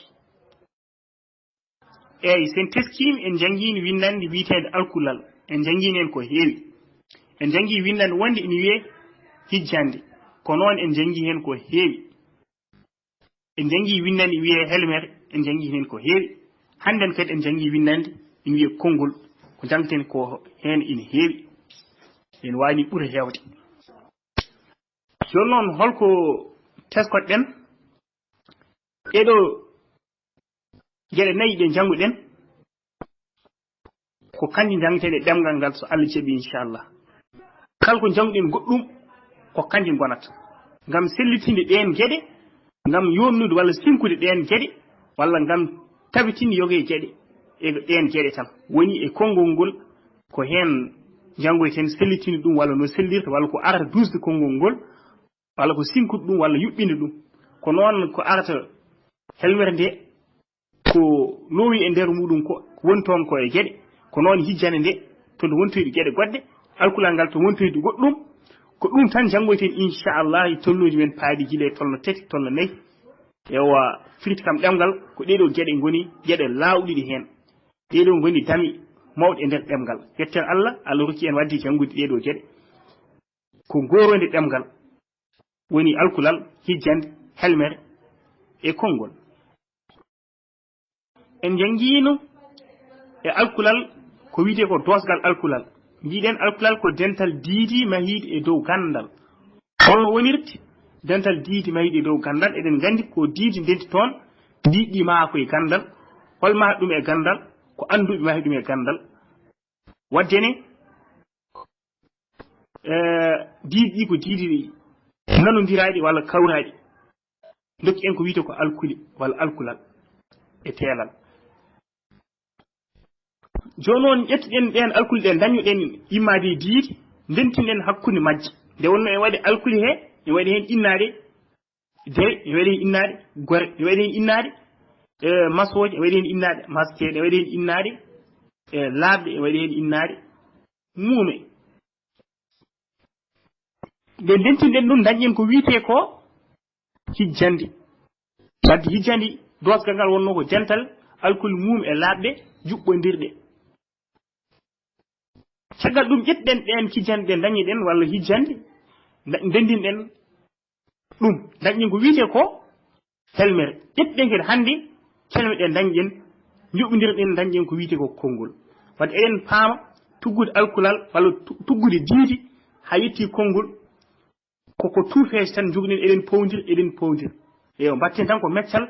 Eyi, sen teskiima, en njanngiino winndannde wiyeteende alkulal. En njanngiino heen ko heewi. En njanngii winndannde wonnde ina wiyee hijjande. Ko noon en njanngii heen ko heewi. En njanngii winndannde wiyee helmere, en njanngii heen ko heewi. Hannden kadi en njanngii winndannde ina wiyee konngol. Ko njanngten ko heen ina heewi. En waawi ɓure heewde. Jooni noon, holko teskoɗen? Ɗeeɗoo geɗe nayi ɗe njannguɗen, ko kanji njangeten e ɗemngal ngal, so Allah jaɓi, inchallah. Kala ko njangɗen goɗɗum, ko kanji ngonata. Ngam sellitinde ɗeen geɗe, ngam yooɗnude walla sinkude ɗeen geɗe, walla ngam tabitinde yoga e geɗe, e ɗeen geɗe tan. Woni e konngol ngol, ko heen njanngoyten sellitinde ɗum, walla no sellirta, walla ko arata duusde konngol ngol, walla ko sinkude ɗum, walla yuɓɓinde ɗum. Ko noon ko arata helmere nde, ko loowi e nder muɗum ko woni toon ko e geɗe, ko noon hijjande nde, to nde wontoyde geɗe goɗɗe, alkulal ngal to wontoyde goɗɗum, ko ɗum tan njanngoyten, inchallah, e tolnooji men paaɗi gila e tolno tati, tolno nayi. Ewa, firti kam ɗemngal, ko ɗeeɗoo geɗe ngoni geɗe laawɗiɗe heen. Ɗeeɗoo ngoni dame mawɗe e nder ɗemngal. Yetten Allah, Allah rokki en waɗde janngude ɗeeɗoo geɗe. Ko gooroondi ɗemngal woni alkulal, hijjande, helmere e konngol. En njanngiino e alkulal ko wiyetee ko doosgal alkulal. Mbiɗen alkulal ko dental diidi mahiiɗi e dow ganndal. Holno wonirta dental diidi mahiiɗi e dow ganndal? Eɗen nganndi ko diidi ndenti toon, diidi ɗi maha ko e ganndal. Hol maha ɗum e ganndal? Ko annduɓe mahi ɗum e ganndal. Waɗde ne, eh, diidi ɗi ko diidi nanondiraaɗi walla kawraaɗi. Ndokki en ko wiyetee ko alkuli walla alkulal e teelal. Jooni noon, ƴettuɗen ɗeen alkule ɗe ndañuɗen immaade e diidi, ndentinɗen hakkunde majje. Nde wonnoo ene waɗi alkule he, ene waɗi heen innaaɗe dewe, ene waɗi heen innaaɗe gore, ene waɗi heen innaaɗe, eh, masooje, ene waɗi heen innaaɗe maskeeɗe, ene waɗi heen innaaɗe, eh, laaɓɗe, ene waɗi heen innaaɗe muume. Nde ndentinɗen ɗum, ndañɗen ko wiyetee ko hijjandi. Wadde hijjandi, doosgal ngal wonnoo ko dental alkule mum e laaɓɗe juɓɓondirɗe. Caggal ɗum, ƴettuɗen ɗeen hijjandi ɗe ndañiɗen walla hijjandi, nda-, ndenndinɗen ɗum. Ndañɗen ko wiyetee ko helmere. Ƴettuɗen kadi hannde kelme ɗe ndañɗen, njuɓɓindirɗen, ndañɗen ko wiyetee ko konngol. Wadde eɗen paama tuggude alkulal walla tu-, tuggude diidi haa yettii konngol, ko, ko tuufeeje tan njogiɗen, eɗen powndira, eɗen powndira. Eyo, mbaɗten tan ko meccal,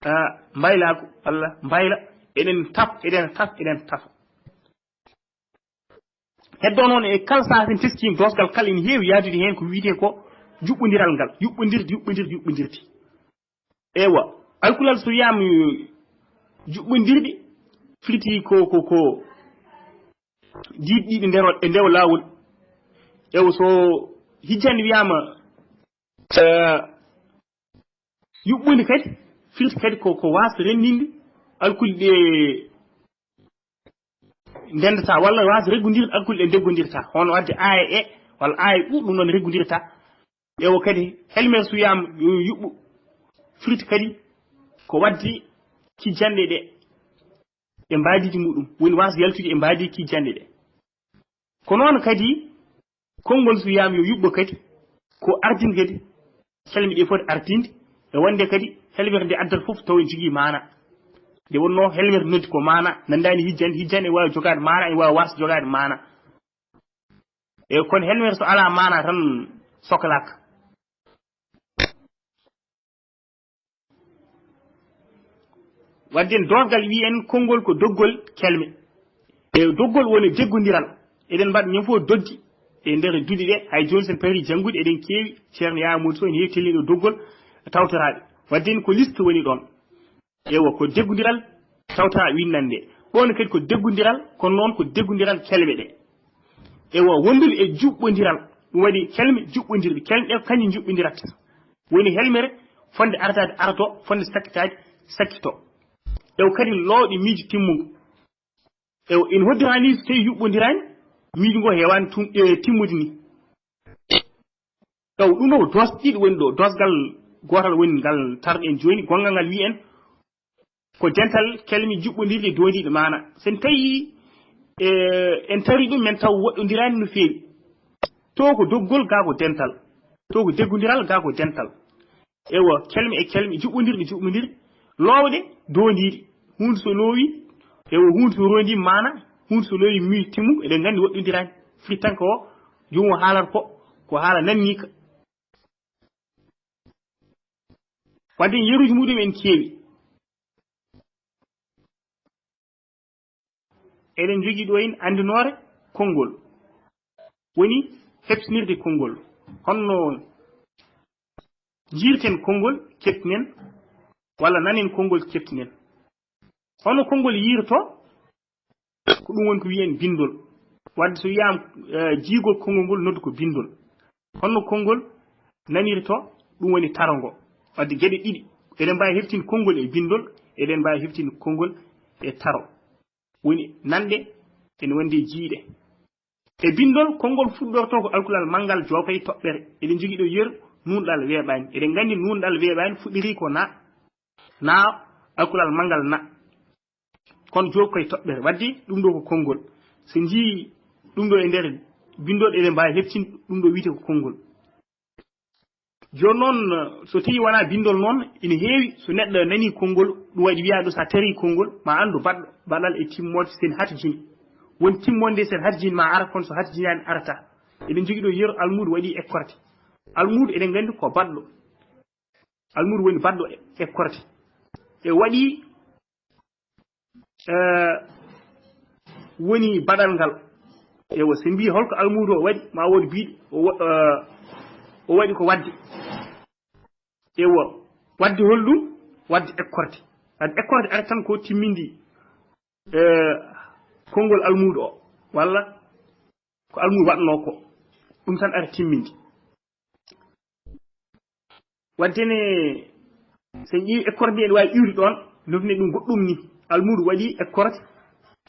ah, mbaylaagu walla mbayla, eɗen taf, eɗen taf, eɗen tafa. Heddoo noon e kala sahaa so en teskiima, doosgal kala ene heewi yahdude heen ko wiyetee ko juɓɓondiral ngal, yuɓɓondirde, yuɓɓondirde, yuɓɓondirde. Ewa, alkulal so wiyaama juɓɓondirde, firti ko, ko, ko diidi ɗiɗi nder, e nder laawol. Ewa, so hijjande wiyaama Eh, yuɓɓude kadi, firti kadi ko, ko waasde renndinde alkule ɗe ndendata, walla waasde reggondirde alkule ɗe ndeggondirta, hono waɗde aaya e, walla aaya ɗu, ɗum noon reggondirta. Ewo kadi, helmer so wiyaama yo yuɓɓu, firti kadi ko waɗde kijjanɗe ɗe e mbaadiiji muɗum, woni waasde yaltude e mbaadi kijjanɗe ɗe. Ko noon kadi, konngol so wiyaama yo yuɓɓo kadi, ko ardin kadi, kelme ɗe foti ardinde, e wonde kadi helmer nde addata fof tawa ene jogii maana. Nde wonnoo helmer noddi ko maana, nanndaani hijjan, hijjan e waawi jogaade maana, e waawi waasde jogaade maana. E kono helmer so alaa maana tan soklaaka. Wadde en doosgal wiyen konngol ko doggol kelme. E doggol woni deggondiral. Eɗen mbaɗa ñande fof doggi e nder duɗe ɗe, hay jooni sen pari janngude eɗen keewi, Ceerno Yaya Mody Sow ene heewi telliɗo doggol tawtoraaɓe. Wadde en ko liste woni ɗoon. Ewa, ko deggondiral tawta winnande. Ɗoon kadi ko deggondiral, kono noon ko deggondiral kelme ɗe. Ewa, wondude e juɓɓondiral, ɗum waɗi kelme juɓɓondirɗe. Kelme ɗe ko kañƴe njuɓɓondirata. Woni helmere, fotde artaade arto, fotde sakkitaade sakkito. Ewa, kadi loowɗe miijo timmungo. Ewa, ene hoddira ni so tawi yuɓɓondiraani, miijo ngo heewaani tum-, e, timmude ni. Ewa, ɗum ɗo ko doosɗe ɗiɗi woni ɗo. Doosgal gootal woni ngal tarɗen jooni, gonngal ngal wiyen ko dental kelme juɓɓondirɗe doondiiɗe maana. So en tawi, e, en tawi ɗum, men taw woɗɗondiraani no feewi. To ko doggol, gaa ko dental. To ko deggondiral, gaa ko dental. Ewa, kelme e kelme, juɓɓondirɗe, juɓɓondirɗe, loowɗe, doondiiɗe. Huunde so loowi, ewa, huunde so roondii maana, huunde so loowi miijo timmungo, eɗen nganndi woɗɗondiraani. Firi tan ko joomum haalata ko, ko haala nanniika. Wadde yeruuji muɗum en keewi. Eɗen njogii ɗo en anndinoore konngol. Woni heɓtinirde konngol. Honno njiirten konngol, keɓtinen, walla nanen konngol, keɓtinen. Honno konngol yiirto? Ko ɗum woni ko wiyen binndol. Wadde so wiyaama, eh, jiigol konngol ngol noddu ko binndol. Honno konngol nanirto? Ɗum woni taro ngo. Wadde geɗe ɗiɗi. Eɗen mbaawi heɓtinde konngol e binndol, eɗen mbaawi heɓtinde konngol e taro. Woni nanɗe ene wonde e jiiɗe. E binndol, konngol fuɗɗorto ko alkulal manngal jookay toɓɓere. Eɗen njogii ɗo yeru nuunɗal weeɓaani. Eɗen nganndi nuunɗal weeɓaani fuɗɗirii ko na. Na, alkulal manngal na. Kono jooki koye toɓɓere. Wadde ɗum ɗo ko konngol. So njii ɗum ɗo e nder binndol, eɗen mbaawi heɓtinde ɗum ɗo wiyetee ko konngol. Jooni noon, so tawii wonaa binndol noon, ene heewi so neɗɗo nanii konngol, ɗum waɗi wiyaa ɗo so a tarii konngol, ma anndu baɗɗo, baɗal e timmoode, so en hatjini. Woni timmoode nde, so en hatjini ma ara, kono so hatjinaani arata. Eɗen njogii ɗo yeru almuudo waɗi ekkorte. Almuudo eɗen nganndi ko baɗɗo. Almuudo woni baɗɗo e-, ekkorte. E waɗi eh, woni baɗal ngal. Ewa, so mbii holko almuudo o waɗi, ma wood biiɗo, o wa-, eh, o waɗi ko waɗde. Ewa, waɗde hol ɗum? Waɗde ekkorte. Waɗde ekkorte ari tan ko timmindi, eh, konngol almuudo o, walla ko almuudo waɗnoo ko. Ɗum tan ari timmindi. Wadde ne, so en ƴeewi ekkorte ɗe, ene waawi iwde ɗoon, nofne ɗum goɗɗum ni. Almuudo waɗi ekkorte,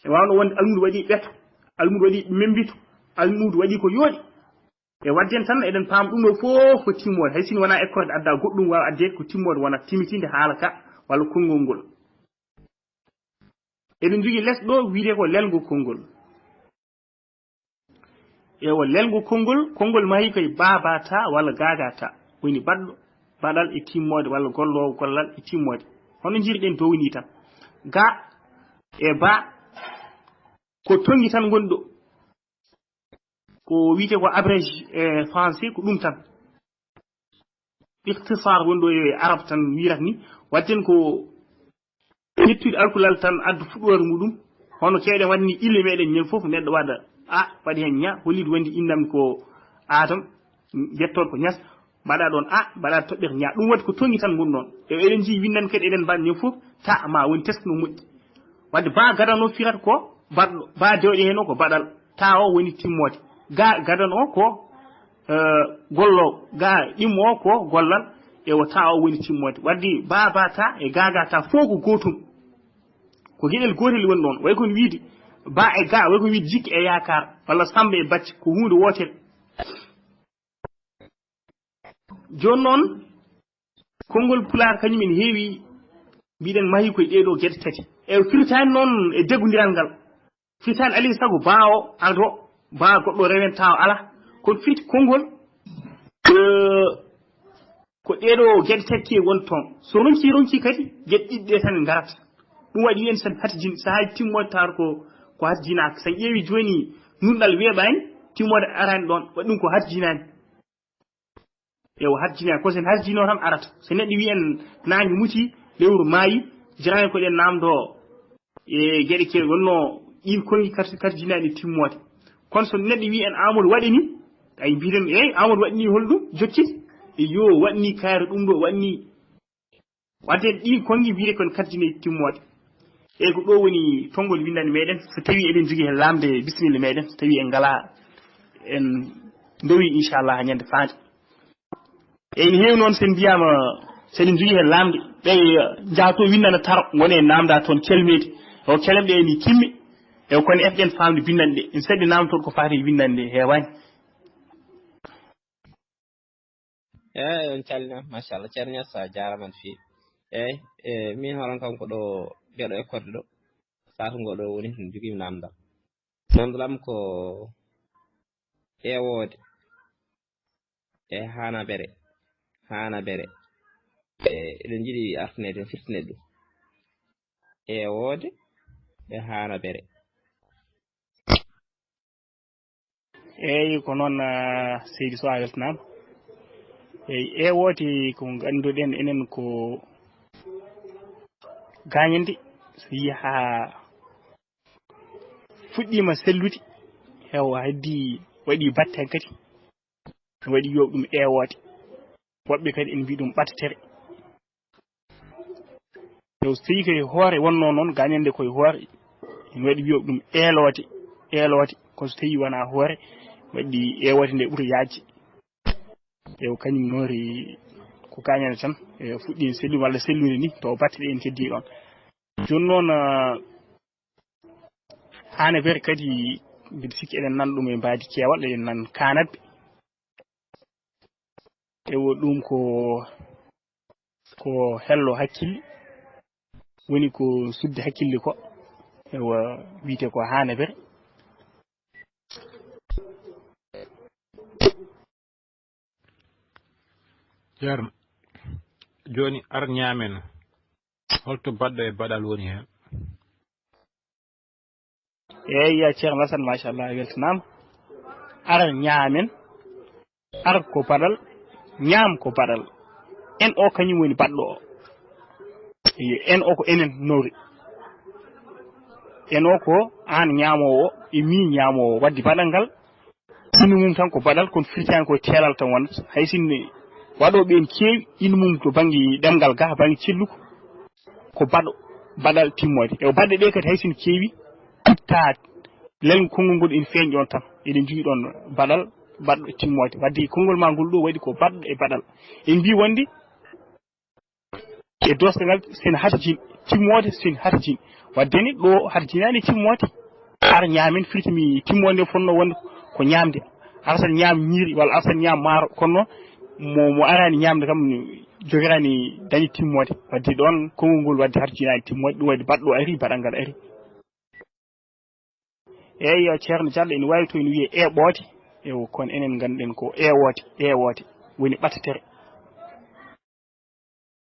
e waawno wonde almuudo waɗi ɓeto, almuudo waɗi membito, almuudo waɗi ko yooɗi. E wadde en tan, eɗen paama ɗum ɗo fof ko timmoode. Hay sinno wonaa ekkorte adda goɗɗum, waawa addeede ko timmoode, wona timmitinde haala ka, walla konngol ngol. Eɗen njogii les ɗo, wiyetee ko lelngo konngol. Ewa, lelngo konngol, konngol mahi koye ba, ba, ta, walla ga, ga, ta. Woni baɗɗo, baɗal e timmoode, walla golloowo gollal e timmoode. Hono njirɗen dow ni tan. Ga e ba, ko tongi tan ngoni ɗo. Ko wiyetee ko abrégé e français, ko ɗum tan. Ikhtisar woni ɗo e arab tan wirat ni. Wadden ko ƴettude alkulal tan addu fuɗɗoore muɗum. Hono keewɗen waɗni ille meɗen ñande fof neɗɗo waɗa a, waɗi heen ña, holliiɗo wonde innam ko Adam, jettooɗo ko ñas, mbaɗa ɗoon a, mbaɗa toɓɓere ña. Ɗum waɗi ko tongi tan ngon ɗoon. E eɗen njii winndande kadi eɗen mbaɗa ñande fof ta ma woni teskno moƴƴi. Wadde ba gadano firata ko baɗɗo, ba dewɗe heen o ko baɗal, ta o woni timmoode. Ga gadano o ko eh, gollo ga ɗimmo ko gollal, e o ta o woni timmoode. Wadde ba, ba ta e ga, ga ta fof ko gootum. Ko geɗel gootel woni ɗoon. Way kono wiide ba e ga, way kono wiide jikke e yaakaar, walla Samba e Bacce, ko huunde wootere. Jooni noon, konngol Pulaar kañum en heewi, mbiɗen mahi koye ɗee ɗoo geɗe tati. E firtaani noon e deggondiral ngal. Firtaani alaa e sago ba o ado, ba goɗɗo rewenta o alaa. Kono firti konngol, eh, ko ɗee ɗoo geɗe tati e won toon. So ronki, ronki kadi, geɗe ɗiɗi ɗee tan ngarata. Ɗum waɗi en sen hatijin, sahaaji timmoode tawata ko, ko hatijinaaka. So en ƴeewi jooni, nunɗal weeɓaani, timmoode araani ɗoon, waɗi ɗum ko hatijinaani. Ewa, harjinaa, ko sen harjinoo tan arata. So neɗɗo wiyi en naange muti, lewru maayi, jaraani ko ɗen naamndoo e geɗe ke wonnoo ɗiin konngi kar-, karjinaaɗi timmoode. Kono so neɗɗo wiyi en Amadou waɗi ni, ay mbiɗen, "Eey, Amadou waɗi ni hol ɗum jokkiti?" "Eyo, waɗi ni kayre ɗum ɗo, waɗi ni." Wadde ɗiin konngi mbiyetee kon karjinaaɗi timmoode. Eey, ko ɗo woni tonngol winndannde meɗen. So tawii eɗen njogii heen laamde, bisimilla meɗen. So tawii en ngalaa, en ndowi, inchallah, haa ñande faande. Eey, ene heewi noon, so en mbiyaama, so eɗen njogii heen laamde, ɓe njahto winndana taro, ngoni en naamnda toon kelmeeɗi. O kelem ɗe ene kimmi, e kono eɗen faamde binndanɗe ɗe. En seɗɗi naamtooɗo ko faati e winndanɗe heewaani. Eey, on calminaama, machallah. Ceerno Ñas, a jaaraama no feewi. Eey, e, min hono kam ko ɗo mbiɗo ekkorde ɗo. Saatu ngo ɗo woni, mi jogiima naamndal. Naamndal am ko ewoode e haanabere. Haanabere. E, eɗen njiɗi artineede, firtineede ɗum. Ewoode e haanabere. Eey, ko noon, ah, seydi Sow, a weltanaama. Eey, ewoode ko ngannduɗen enen ko gaañande, so yii haa fuɗɗiima sellude, heewa heddi waɗi batte heen kadi, waɗi yo ɗum ewoode. Woɓɓe kadi ene mbiya ɗum ɓatatere. Yo so tawii ko e hoore wonnoo noon, gaañande ko e hoore, ene waɗi wiyo ɗum eeloode, eeloode, kono so tawii wonaa hoore, waɗi ewoode nde ɓuri yaajde. Ewa, kañum noori ko gaañande tan, e fuɗɗii sellude walla sellude ni, to batte ɗe en keddii ɗoon. Jooni noon, ah, haanabere kadi, mbiɗa sikki eɗen nana ɗum e mbaadi keewal, eɗen nana kaanabbe. Ewo, ɗum ko, ko hello hakkille, woni ko sudde hakkille ko. Ewa, wiyetee ko haanabere. Ceerno, jooni ar ñaamen, holto baɗɗo e baɗal woni heen? Eey, ya Ceerno Lasan, machallah, a weltanaama. Ar ñaamen, ar ko baɗal, ñaam ko baɗal. En o kañum woni baɗɗo o. Eey, en o ko enen noori. En o ko aan ñaamoowo, e mi ñaamoowo. Wadde baɗal ngal, ina mum tan ko baɗal, kono firtaani ko teelal tan wonata. Hay sinno waɗooɓe en keewi, ina mum to bannge ɗemngal ga, bannge celluko, ko baɗo, baɗal timmoode. E baɗɗe ɗe kadi hay sinno keewi, itta lelngo konngol ngol ina feeña ɗoon tan. Eɗen njogii ɗoon baɗal, baɗɗo timmoode. Wadde konngol ma ngol ɗo waɗi ko baɗɗo e baɗal. En mbii wonde e doosgal ngal, sen harjin, timmoode sen harjin. Wadde ni ɗo harjinaani timmoode. Ar ñaamen firti mi timmoode nde fotnoo wonde ko ñaamde. Ar sen ñaam ñiiri walla ar sen ñaam maaro. Kono mo, mo araani ñaamde kam, jogiraani dañi timmoode. Wadde ɗoon konngol ngol wadde harjinaani timmoode, ɗum waɗi baɗɗo ari, baɗal ngal ari. Eey, yo Ceerno Jallo, ene waawi to ene wiyee eɓoode. Ewo, kono enen ngannduɗen ko ewoode, ewoode woni ɓatatere.